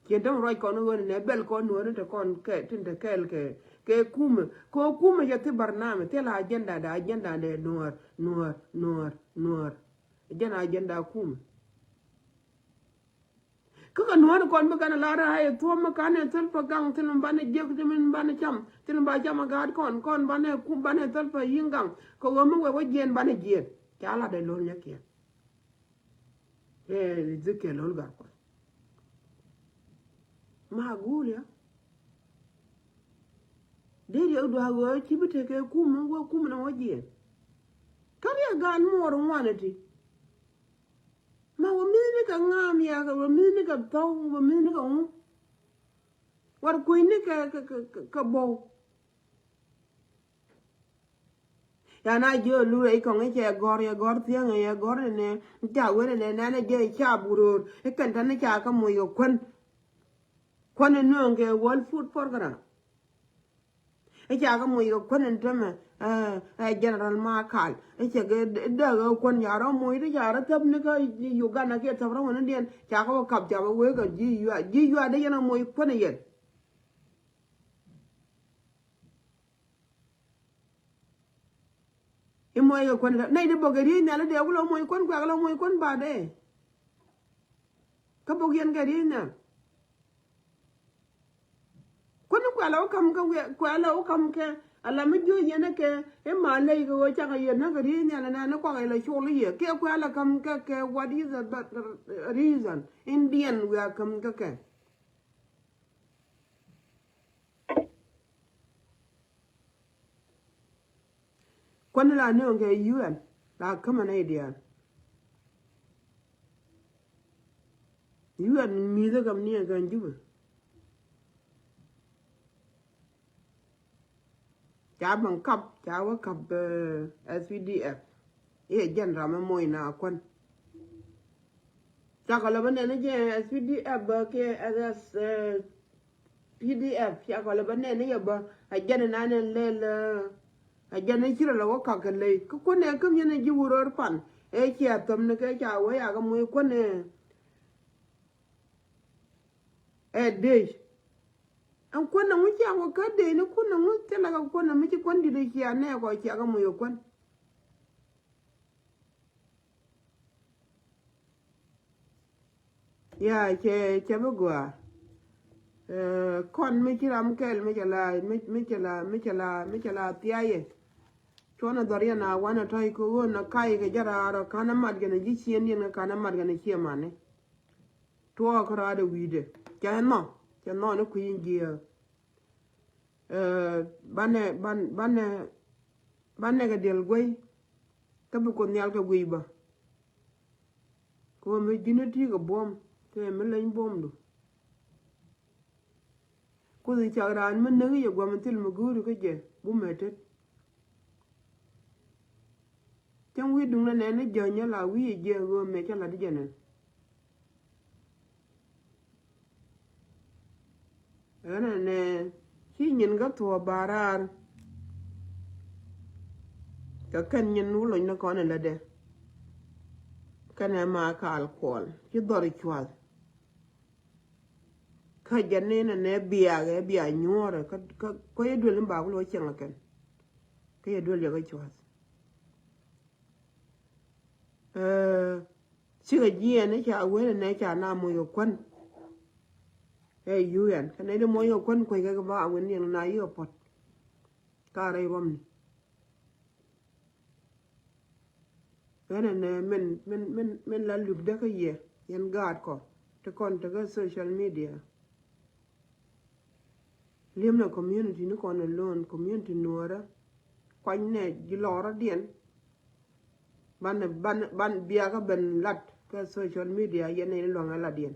Ciɛn täm ruac kɔn ɣöö nɛ bɛl kɔn nuɔ̱ɔ̱ri te kɔn kɛ tin te kɛɛl kɛ kɛ kumɛ kɛ kumɛ jɛ thi barnamɛ thil agenda da agenda dɛ nuɔ̱ɔ̱r nuɔ̱ɔ̱r nuɔ̱ɔ̱r nuɔ̱ɔ̱r. Jɛn agenda kumɛ. Kä kɛ nuɔ̱ɔ̱ri kɔn mi kɛn a lar a yɛ thuɔ̱m mi kan ɛ thil pa gaŋ thil mi banɛ jiɛk thil mi banɛ cam thil mi ba cam a gaat kɔn kɔn banɛ kum banɛ thil pa yi̱ŋ gaŋ kɛ ɣöö mi wɛ wä jiɛn banɛ jiɛn ca lat dɛ lo̱l nyɛ kiɛn. Ɛ Ezekiel lo̱l gat kuɔth. Ma guul ya. Dee riɛk duaak ɣöö ci bi tekɛ kum wä kum ni wä jiɛn. Kä riɛk gaan muɔɔr ŋuan iti. Ma wä mi̱thni kɛ ŋaam ya kɛ wä mi̱thni kɛ thɔw wä mi̱thni kɛ ŋu. War kui̱ni kɛ kɛ kɛ kɛ bɔw. Yan a jiö lur ɛ ikɔŋ icɛ gɔr yɛ gɔr thiäŋ yɛ gɔr inɛ. Ca wer inɛ nɛn ɛ jɛ ica buror ikɛn tani ca kä moc kɛ kuän. Kuän inööŋ kɛ World Food Program. Ica kä moc kɛ kuän in tämɛ ɛ General Makal icɛ kɛ däk ɛ kuän ca rɔ moc ti ca rɔ thäp ni kä Uganda kiɛ thäp rɔ wän in diɛn ca kä wä kap ca wä wek ɛ ji̱ yua ji̱ yua dee yɛn ɛ moc kuän iyɛn. I̱ muɔc kɛ kuän nɛy ti bok kɛ riey nhial idɛ wulɛ muɔc kuän kuɛk lɛ muɔc kuän ba dee. Kä bok yɛn kɛ riey nhial. Kuän kuɛlɛ wä kam kɛ wiɛ kuɛlɛ wä kam kɛ ala mi jiö yɛn kɛ i̱ ma ley kɛ ɣöö cakɛ yɛn näk kɛ riey nhial inɛ ni kuak ilɛ col i̱ yɛ kiɛ kuɛlɛ kam kɛ kɛ what is the reason in diɛn wiɛ kam kɛ kɛ. Kuäni la ni ɣän kɛ U N la kämɛ nɛy diaal. U N mi̱i̱thä kam ni ɣän kɛ Jubɛ. Ca baŋ kap ca wä kap S P D F. Iɛ jɛn ram ɛ moc na kuän. Cakɔ lɛ bä nɛn ni jɛ S P D F bä kiɛ S S P D F cakɔ lɛ bä nɛn ni yɛ bä a jɛn ni nan ni lɛl a jɛn ni ci rɔ lɛ wä kak kɛ ley kä kuän ɛ käm yɛn ni ji̱ wurör pan ɛ cia thäm ni kɛ ca wee a kɛ moc kuän ɛ. Ɛ dec ɛn kuän na ŋu cia wä kä dec ni kuän na ŋu thilɛ kɛ kuän na mi ci kuän dit ɛ cia nɛ kɔ cia kɛ moc ɛ kuän. Ya cɛ cɛ bi gɔaa. Kɔn mi ci ram kɛl mi cɛ la mi cɛ la mi cɛ la mi cɛ la thiayɛ. Cuɔn a dhɔr yɛn a wan a tɔy kɛ ɣöö na kay kɛ jɛ raar ɔ kan a mat gɛn a ji̱ cien yɛn kɛ kan a mat gɛn a ciɛ mani. Tuɔɔk kä raar a wi̱i̱dɛ cɛ nhɔ cɛ nhɔ ni kui̱ in jiɛ. Banɛ banɛ banɛ kɛ diɛl guey. Kä bi Kuoth Nhial kɛ guiy bä. Kɛ ɣöö mi ji̱n ɛ ti̱i̱ kɛ buɔ̱m kɛ mi leny buɔ̱mdu. Kuoth i̱ cak raan mi näk i̱ yɛ gua̱m in thil mi go̱o̱ri kä jɛ bumɛ tet. Cäŋ wi̱i̱ duŋdɛ nɛn ni jäny ala wi̱i̱ yɛ jiɛ ɣöö mɛ cä la̱t i̱ jɛ nɛn. Ɣän ɛnɛ ci nyin kä thuɔ̱ɔ̱p ba raar. Kɛ kɛn nyin wä lony ni kɔn in lätdɛ. Kɛn ɛ ma kaal kuɔl ci dhɔr i̱ cua̱th. Kä jɛ ni nɛ nɛ biaak ɛ bia nyuɔ̱ɔ̱rɛ kä kä kä yɛ duel ni ba wä lɔ cieŋ ɛ kɛn. Kä yɛ duel yɛ kä cua̱th. Cikɛ jiɛɛn i̱ ca wen inɛ ca na moc kɛ kuän. Ɛ yuyan kɛ nɛ di moc kɛ kuän kuec kɛ kɛ ba wen niɛn na yikɛ puɔt. Ka rɛy ruɔmni. Ɣän ɛnɛ min min min min la lupdä kä yɛ yɛn gaatkɔ ti kɔn ti kä social media. Li̱em nɛ community ni kɔn alone, community nuɔrä. Kuany nɛ ji̱ lɔrä diɛn. Ban ban ban biakä ben lat kä social media yɛn ni luaŋ ɛ lat diɛn.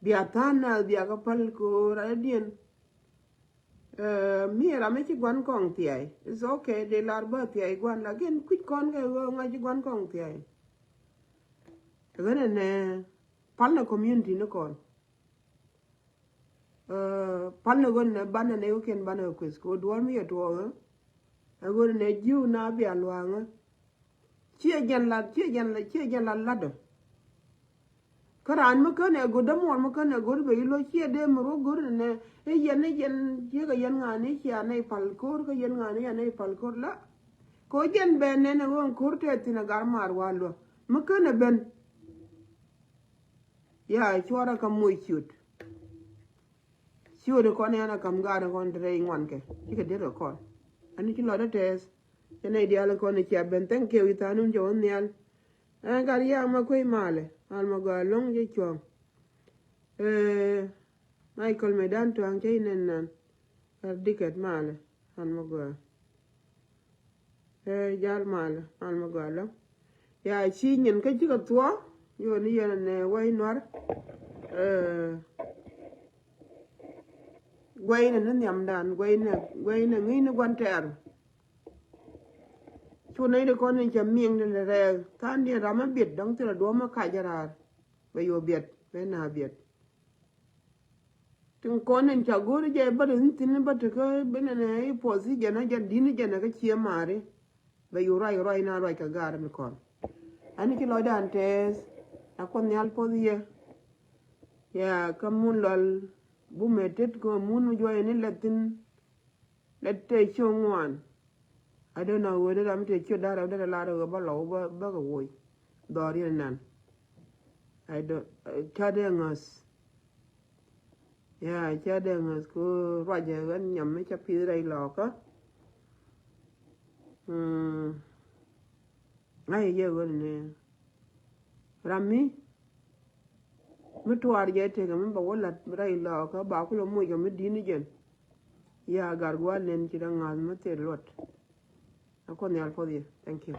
Bia tha̱a̱n na biakä päl ko̱o̱r ɛ diɛn. Mi ram mi ci guan kɔŋ thiay. It's okay, de lar bä thiay guan, lakin kui̱c kɔn kɛ ɣöö ŋa̱c ci guan kɔŋ thiay. Ɣän ɛnɛ pal nɛ community ni kɔn. Pal nɛ ɣän nɛ banɛ nɛ ɣökiɛn banɛ kueth kɛ duɔl mi yɛ tuɔɔk ɣä. Ɛ ɣän nɛ jiw na bia luaŋä. Ciɛ jɛn la ciɛ jɛn la ciɛ jɛn la ladɔ. Kä raan mi känɛ go̱r dämuɔɔr mi känɛ go̱r bɛ i̱ lo̱c ciɛ dee mi ruɔ̱k go̱r nɛ i̱ yɛn i̱ yɛn ciek ɛ yɛn ŋa̱a̱n i̱ cia nɛy pal ko̱r kä yɛn ŋa̱a̱n i̱ cia nɛy pal ko̱r la. Kɛ ɣöö jɛn bɛ nɛn ɛ ɣöö ɛn ko̱r tɛth thi̱n ɛ gar maar wa luäk mi känɛ ben. Ya cuɔrɛ kä moc ciöt. Ciöt kɔn yan a kam gaat kɔn te rɛy ŋuan kɛ cikɛ diet kɛ kɔn. Ani ci lɔt a tɛɛth. Cɛ nɛy diaal kɔn i̱ cia ben, thank you i̱ tha̱a̱n wun cɛ wä nhial. Ɛn gat yaa ma kuey malɛ mal ma gɔaa lo̱ŋ cɛ cuɔ̱ŋ. Michael mɛ dan tuaŋ cɛ inɛn nan. Gat dikɛt malɛ mal ma gɔaa. Ɛ jal mal mal ma gɔaa lɔ. Ya ci nyin kä cikɛ thuɔ. Yoni yɛn nɛ wai nuar. Guaynɛ ni nhiamdan guaynɛ guaynɛ ŋi̱i̱ni guan tɛɛr. Cu nɛy ti kɔn in cɛ miŋ ni rɛɛk tha̱a̱n diɛn ram mi biɛt dɔ̱ŋ thilɛ duɔ̱ɔ̱m mi kac raar. Bɛ yo̱o̱ biɛt bɛ na biɛt. Tin kɔn in ca go̱o̱ri jɛ bä ri thi̱n bä ti kä ben ɛn i̱ puɔth i̱ jɛn a jɛn di̱n i̱ jɛn a kä cie maari. Bɛ yo̱o̱ ruac ruac na ruac kɛ gaar mi kɔn. Ani ci lɔcdan tɛɛth. A kuɔth nhial puɔth yɛ. Ya kä mun lɔl bumɛ tet kɛ mun mi juɔc ni lɛt thi̱n. Lɛt tɛ ciö ŋuan. I don't know ɣöö dee ram mi tɛ ciö da̱r ram dee lar ɣöö bä lɔw bä bä kɛ woc. Dhɔr yɛn nan. I don't ca dee ŋäth. Ya ca dee ŋäth kɛ ɣöö ruacɛ ɣän nyam mi ca pi̱th rɛy lɔɔkä. Ŋa̱c yɛ ɣän ni ram mi mi tuaar jɛ tekɛ mi bɛ wä lat rɛy lɔɔkä ba kulɛ moc kɛ mi di̱t ni jɛn. Ya gar gua̱l nen ci dee ŋa̱th mi thil luɔt. A kuɔth nhial puɔth yɛ. Thank you.